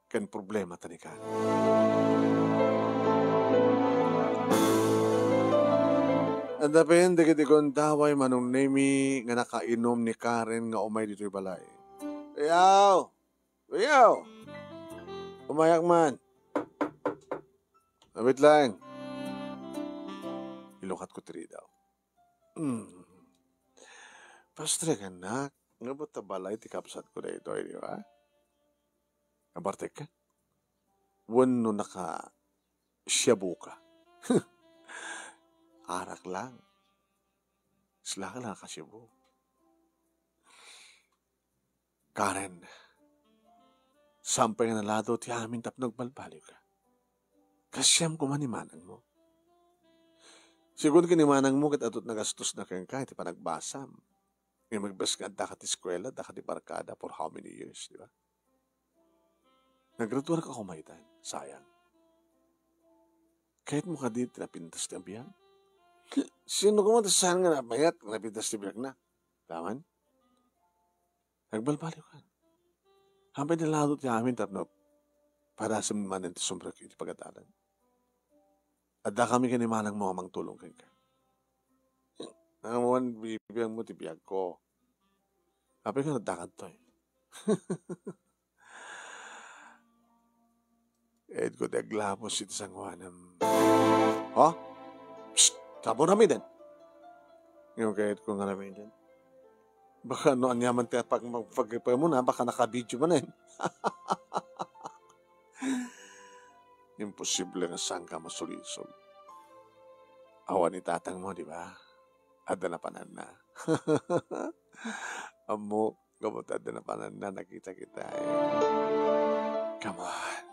ken problemata ni Karen. Adda pay dagiti gundaway Manong Nemi nga nakainum ni Karen nga umay ditoy balay. Yaw! Yaw! Umayak man. Abit laeng. Ilukatko ti ridaw. Hmm. Pastrek, annak, ngarud ta balay ti kabsatko daytoy, di ba? Abartek ka? Wenno naka-Shabu ka? Arak lang. Sika lang naka-Shabu. Karen, saan pay nga nalado ti amin tapno agbalbaliw ka. Kasam koma ni manangmo. Siguro ken ni manangmo ket adu ti nagastosna kenka iti panagbasam. Ngem imbes nga addaka ti eskuela, addaka ti barkada for how many years, di ba? Naggraduar ka koma itan, sayang. Kayatmo kadi ti napintas ti biag? Sino koma ti saan nga namayat nga napintas ti biagna? Taman? Agbalbaliw ka. Hampay nalado ti amin tapno padasem manen ti sombrero iti pagadalan. Addakami ken ni manangmo a mangtulong kenka. Awan bibiagmo ti biagko. Apay nga adda kadtoy? Kayatko ti aglapos iti sangoanem. Ha? Psst! Tapno aramiden. Ngem kayatko nga aramiden. Baka no aniaman ti pag-, pag-, pagpagmuna, baka nakavideo manen. Imposible nga saanka masulisog. Awan ni tatangmo, di ba? Adda napananna. Ammok, gapu ta adda napananna, nakita kita, eh. Come on.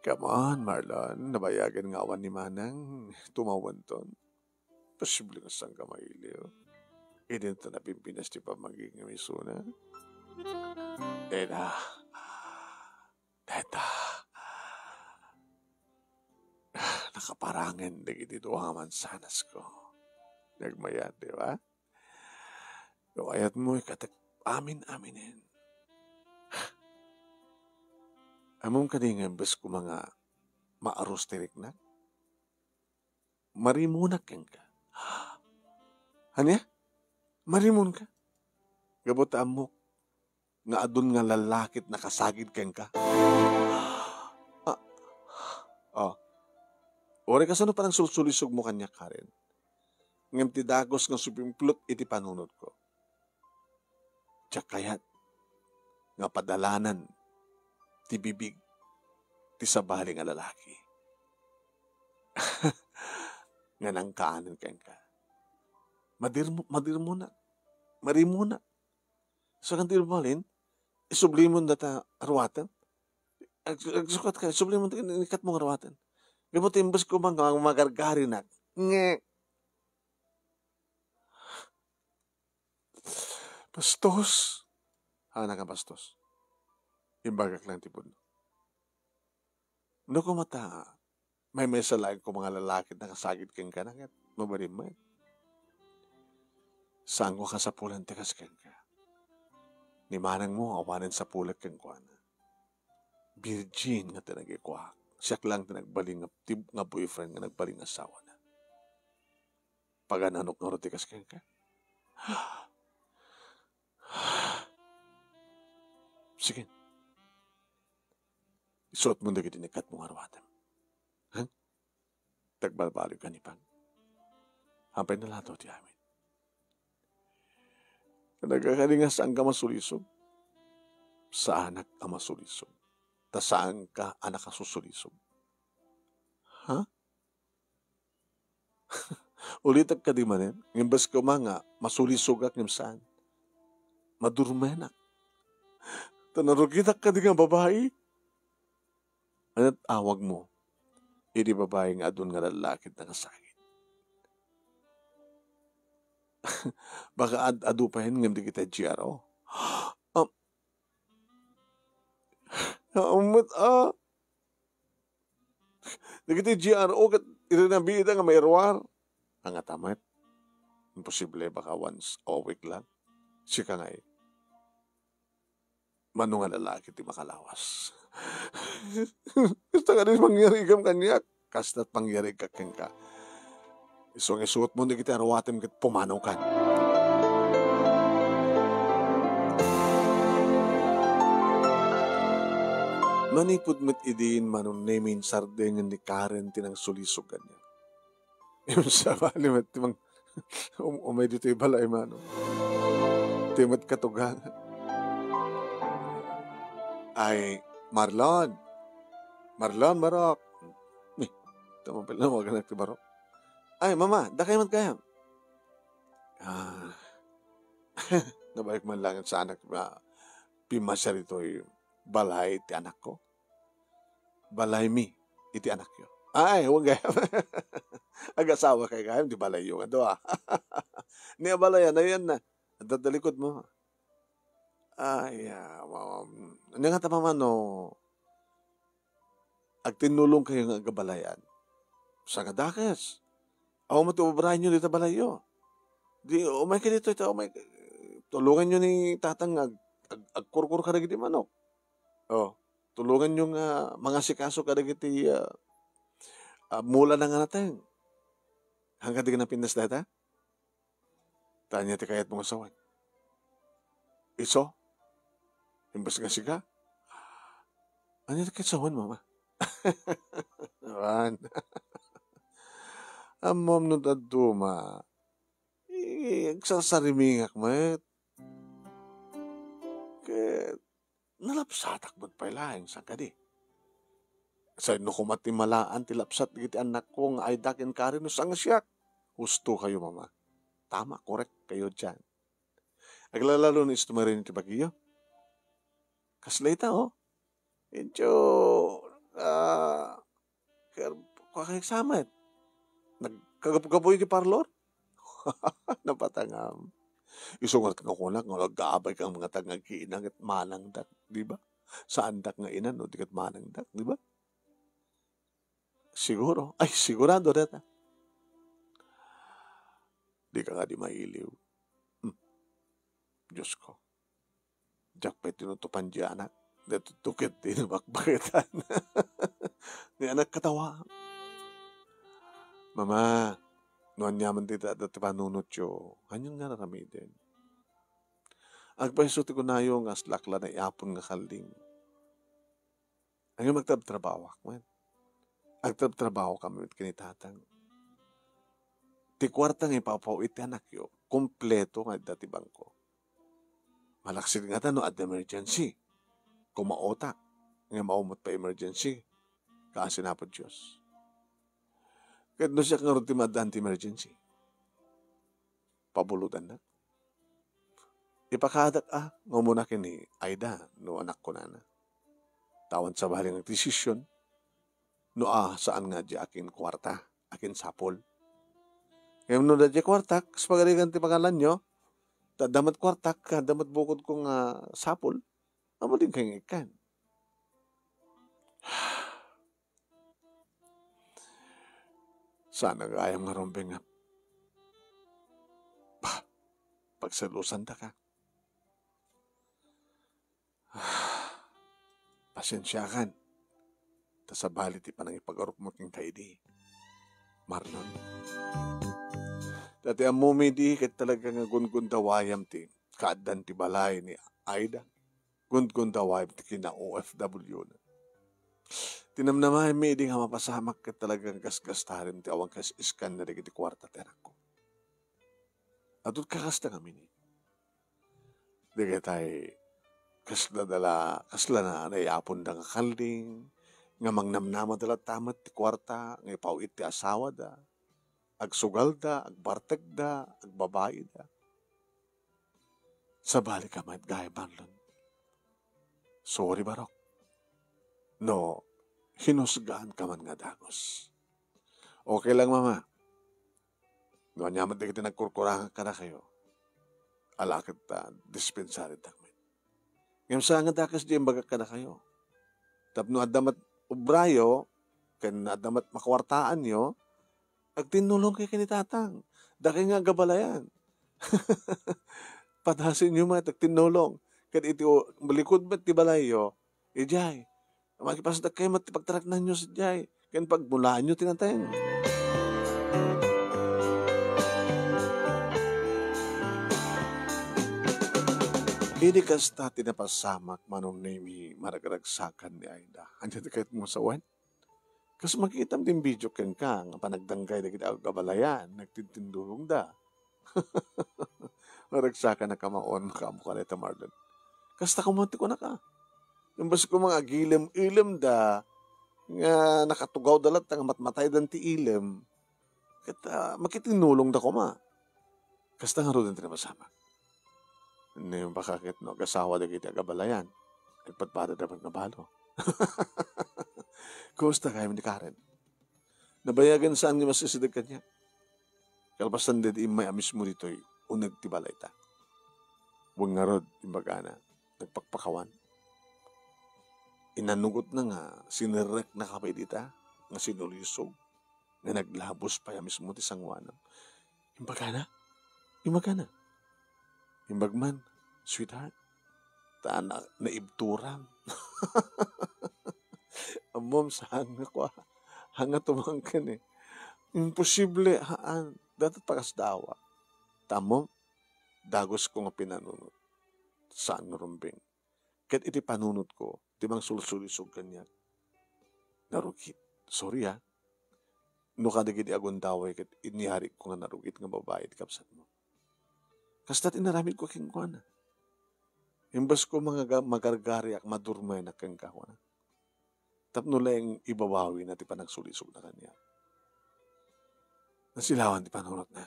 Come on, Marlon. Nabayagen nga awan ni Manang. Tumawenton. Posible nga saanka mailiw. Idinto napimpinas ti pammagik nga isuna. Ena. Deta. Nakaparangen dagiti dua nga mansanasko. Nagmayat, di ba? No kayatmo, ikatek amin-aminen. Ammom kadi nga imbes koma nga maarus ti riknak, marimunak kenka. Ania? Marimonka? Gapu ta ammok nga adun nga lalaki ti nakasagid kenka. Ah, oh. Uray kasano panagsulsulisogmo kaniak, Karen? Ngem ti dagus nga sumimplot iti panunotko. Diak kayat nga padalanan ti bibig ti sabali nga lalaki nga nangkaanen kenka. Madirmo-, madirmona. Marimona. Saan ti mabalin? Isublimon data aruaten. Ag-, agsukat ka, isublimon ti inikatmo nga aruaten. Gapu ta imbes koma nga magargarinak. Nge. Bastos. Anak a bastos. Imbagak lang ti pudno. No koma ta, maymaysa laeng koma nga lalaki ti nakasagid kenka, ket mabalin met. Saanko a kasapulan ti kas kenka. Ni manangmo, awanen sapulek kenkuana. Virgin nga ti nagikuak. Siak lang ti nagbalin nga, ti, nga boyfriend nga nagbalin nga asawana. Pagananok ngarud ti kas kenka. Sige. Isuotmo dagiti inikatmo nga aruatem. Ha? Tagbalbaliw ka ni Pag. Hampay nalado ti amin. Nagakadi nga saanka masulisog? Saanak a masulisog. Ta saanka a nakasusulisog. Ha? Ulitek kadi manen, nga imbes koma nga masulisogak ngem saan. Madurmenak. Ta narugitak kadi nga babai. Ania ti awagmo idi babai nga adun nga lallaki ti nakasagid? Baka ad-, adu payen ngem dagiti G R O. Ah, naammet, ah. Dagiti G R O ket irinabiida nga mairuar. Angata met. Imposible, baka once a week lang. Sika ngay. Mano nga lalaki ti makalawas? Kasta kadi pangyarigam kaniak, kasta't pangyarigak kenka. Isu nga isuotmo dagiti aruatem ket pumanaw kan. Manipud met idin, Manong Nemy, insardeng ni Karen ti nangsulisog kaniak. Sabali met ti mang-, um-, umay ditoy balay, Manong. Ti met katugangan. Ay, Marlon. Marlon, barok. Eh, tama pala, waganak ti barok. Ay, mama, dakay met gayam. Ah, nabayag man lang sanak nga pimmasia ditoy balay ti anakko. Balaymi iti anakyo. Ay, wen gayam. Agasawa kay gayam, di balayyo nga dua. Ni abalayan, ayan na. Adda talikod mo. Ay, ah, um, ania nga ta, mama, no agtinnulong kayo nga agabalayan? Sa nga dakes. Awan mo ti obraenyo dita balayyo. Di, umay ka dito, ita, umay, tulungan nyo ni tatang nga ag-, ag-, agkurkur kadagiti manok. Oh, tulungan nyo nga mangasikaso kadagiti, ah, ah, mula na nga nateng. Hanggang di ka napintas data? Tanya ti kayat mo nga sawen. Iso? Imbes nga siga? Anya ti kayat sawen, mama? Wan. Ammom no dadduma. Eh, agsarsarimingak met. Ket nalapsatak met pay laeng, saan kadi? Sayno koma ti malaan ti lapsat dagiti annakko nga Aida ken Karen no saan nga siak. Husto kayo, mama. Tama, korek kayo diyan. Aglalalo ni istumaren ti bagiyo. Kasla ita, oh. Incho, ah, Ker-, kua kay sa met? Nagkagapgapoy ti parlor? Napatangam. Isu nga kunak nga agabay kang mga tagngag ina ket manangdak, di ba? Saandak nga ina no di ket manangdak, di ba? Siguro. Ay, sigurado deta. Di ka nga di mailiw. Hmm. Diyos ko. Diak pay tinutupan di anak. Daytoy ket ti nabakbaketan. Ni anak katawa. Mama, no aniaman ti adda ti panunotyo, anian nga aramiden? Agpayso ti kunayo nga aslak la naiapon nga kalding. Ngem agtrabtrabahoak met. Agtrabtrabaho kami met ken ni tatang. Ti kuarta nga ipaw-awit ti anakyo, kompleto nga adda ti bangko. Malaksid ngata no adda emergency. Kumaotak, ngem awan met pay emergency. Kaasi Apo Dios. Ket no siak ngarud ti maaddaan ti emergency, pabulodannak. Ipakaadak a nga umuna ken ni Aida no anak kunana. Ta awan sabali nga agdesisyon no a saan nga diay akin kuarta, akin sapul. Ngem no diay kuartak, kas pagarigan ti pangalanyo, ta adda met kuartak, adda met bukodko nga sapul, ammok nga ikkan. Saan a gayam nga rumbeng nga, bah, pagselosan ta ka. Pasensiakan. Ta sabali ti panangipagarupmo kenka idi, Marlon. Ta ti ammomi idi ket talaga nga gungundawayam ti kaaddan ti balay ni Aida. Gungundawayam ti kina-O F W na. Tinamnamaenmi idi nga mapasamak ket talaga nga gasgastarem ti awan kas-iskan na dagiti kuarta ti anakko. Adut kakasta ngamin. Dagitay kasla dala, kasla na naiaponda nga kalding, nga mangnamnamada latta met ti kuarta nga ipaw-it ti asawada, agsugalda, agbartekda, agbabaida. Sabali ka met, gayam, Marlon. Sorry, barok. No, hinusgaan ka man nga dagus. Okay lang, mama. No ania met dagiti nagkurkurangak kadakayo, ala ket ta dispensarendak met. Ngem saan nga dakes diay imbagak kadakayo. Tapno adda met obrayo, ken adda met makuartaanyo, agtinnulongkayo ken ni Tatang. Dakay nga agabalayan. Padasenyo met agtinnulong. Ket iti u-, likod met ti balayyo, idiay, makipasdakkayo met ti pagtareknanyo sadiay, ken pagmulaanyo ti nateng. Idi kasta ti napasamak, Manong Nemi, maragragsakan ni Aida. Ania ti kayatmo sawen? Kas makitam ti video kenka nga panagdanggay dagiti agabalayan, nagtintindulongda. Maragsakan a kamaon, makaammo ka dayta, Marlon. Kasta koma ti kunaka. Imbes koma nga agilem-ilemda, nga nakatugawda latta nga matmataydan ti ilem, ket, ah, makitinnulongda koma. Kasta ngaruden ti napasamak. Ni baka ket no agasawa dagiti agabalayan, agpadpadada met nga balo. Kumusta kayat ni Karen? Nabayagen saan nga masisideg kaniak. Kalpasan daydi immay a mismo ditoy uneg ti balayta. Wen ngarud, imbagana, nagpakpakawan. Inanugotna nga sinerrekna kami dita, nga sinulisog, nga naglabos pay a mismo ti sangoanam. Imbagana? Imbagana? Imbag man, "Sweetheart, ta na-, naibturam." Ammom, saan nga kua. Hanga tumangken eh. Imposible, haan. Dapat pakasdawa. Ta ammom, dagus ko nga pinanunot. Saan nga rumbeng. Ket iti panunotko, ti mangsulsulisog kaniak, narugit. Sorry, ah. No kadagiti agundaway ket inyariko nga narugit nga babai ti kabsatmo. Kasta ti inaramidko kenkuana. Imbes ko mangaga-, magargariak, madurmenak kenka, kuna. Tapno laeng ibabawina ti panagsulisogna kaniak. Nasilawan ti panunotna.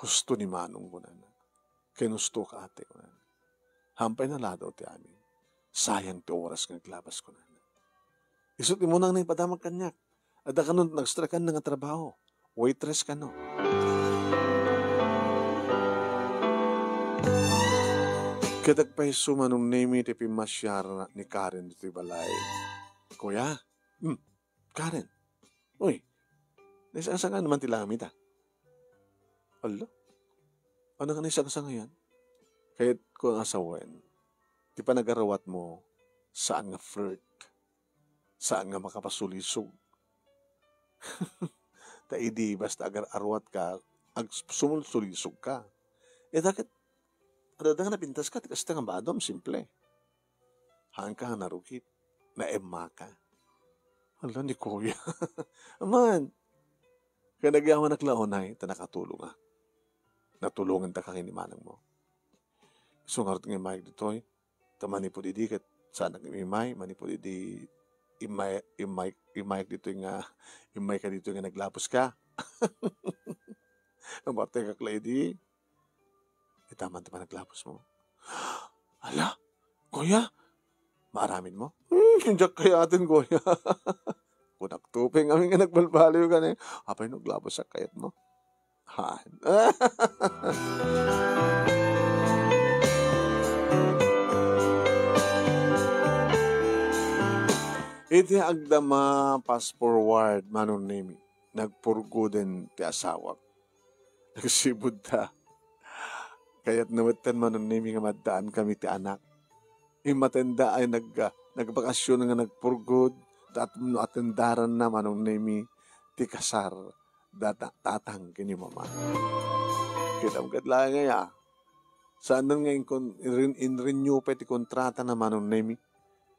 "Husto ni Manong," kunana. "Ken husto ka, ate," kunana. "Hampay naladaw ti amin. Sayang ti oras nga aglabas," kunana. Isu ti munang naipadamag kaniak. Adda kano nagstrekan nga trabaho. Waitress kano. Ket agpayso, Manong Nemi, ti pimmasiar ni Karen ditoy balay. "Kuya, hmm, Karen, uy, naisangsangan man ti langam ita." Ala? Ano nga naisangsangayan? Kayatko nga sawen, ti panagaruatmo, saan nga flirt, saan nga makapasulisog. Ta idi basta agar-aruatka, ag-, sumulsulisog ka. Eh, daket, adda nga napintas ka, ti kasta nga badom, simple. Haan ka nga narugit, naemma ka. Ala ni Kuya. Aman, kanagyamanak la unay, ta nakatulongak. Natulongan ta ka ken ni manangmo. Isu ngarud nga immayek ditoy, ta manipud idi ket saanak nga imay, manipud idi imay, imay, immayek ditoy nga, imay ka ditoy nga naglabos ka. Namatay ka la idi. Ita man ti panaglabosmo. Ala, Kuya, maaramidmo? Hmm, diak kayaten, Kuya. Kunak tupeng amin nga nagbalbaliw ka ni, apay no aglabosak kayatmo? Ha? Iti agdama, fast forward, Manong Nemi, nagpurgoden ti asawak. Nagsibudta. Kayatna metten, Manong Nemi, nga maddaan kami ti anak. Immatenda ay nag-, ah, nagbakasyon nga nagpurgod, tapno atendaranna, Manong Nemi, ti kasar, data-, tatang ken ni mama. Kitam ket laeng aya. Saanen nga inkon-, inren-, inrenew pay ti kontratana, Manong Nemi.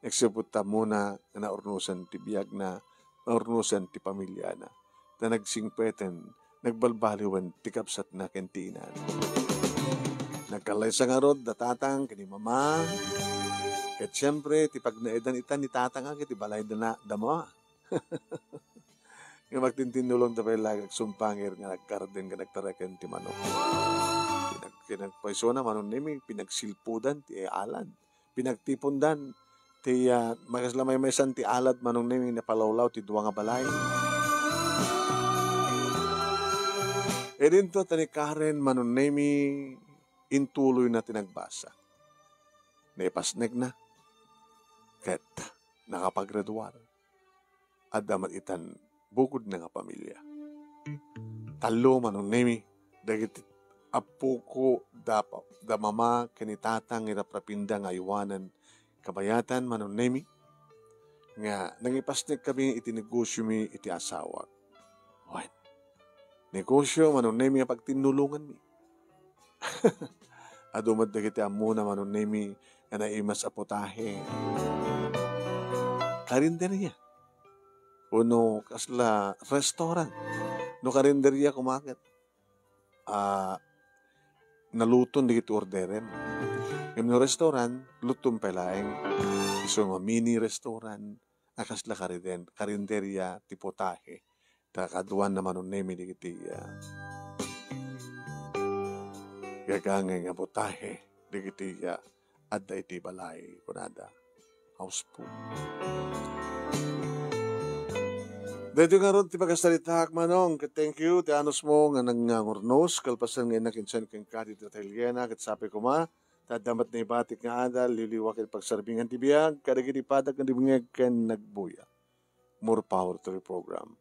Nagsibudta muna nga naurnosen ti biagna, naurnosen ti pamiliana. Ta nagsingpeten, nagbalbaliwen ti kabsatna ken ti inana. Nagkallaysa ngarud da tatang ken ni mama. Ket siempre, ti pagnaedan ita ni tatang ket ti balayda na, da mama. Nga magtintinnulongda pay la ket agsumpangir nga nagkarden ken nagtareken ti manok. Pinag-, pinagpaysona, Manong Nemi, pinagsilpudan ti alad. Pinagtipondan ti, ah, makasla maymaysan ti alad, Manong Nemi, napalawlaw ti dua nga balay. Idinto ta ni Karen, Manong Nemi, intuloyna ti nagbasa. Naipasnekna ket nakapagraduar. adda met itan bukodna nga pamilya. Tallo, Manong Nemi, dagiti appoko da, da mama ken ni tata nga iraprapinda nga aywanen kabayatan, Manong Nemi, nga nangipasnek kami iti negosiomi iti asawak. Wen, negosio, Manong Nemi, a pagtinnulonganmi. Adu met dagiti ammona, Manong Nemi, nga naimas a putahe. Karinderia. Wenno kasla restaurant. No karinderia koma ket, ah, naluton dagiti orderem. Ngem no restaurant, luton pay laeng. Isu nga mini restaurant, a kasla kariden-, karinderia ti putahe. Ta kaduan na, Manong Nemi, dagiti, ah, gagangay nga putahe dagiti, ah, adda iti balay, kunada. House food. Daytoy ngarud ti pakasaritaak, Manong. Ket thank you ti anusmo nga nangngangurnos, kalpasan nga innak insan kenka dita ta Eliana, ket sapay koma, ta adda met naibatik nga adal, liwliwa ken pagsarbingan ti biag, kadagiti padak nga dumngeg ken nagbuya. More power to the program.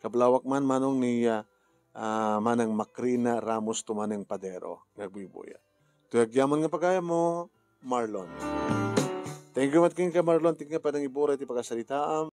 Kablawak man, Manong, ni, ah, ah, Manang Macrina Ramos Tumaneng Padero, nga agbuybuya. Toy agyaman nga pagayammo, Marlon. Thank you met kenka, Marlon, ti nga panangiburay ti pakasaritaam.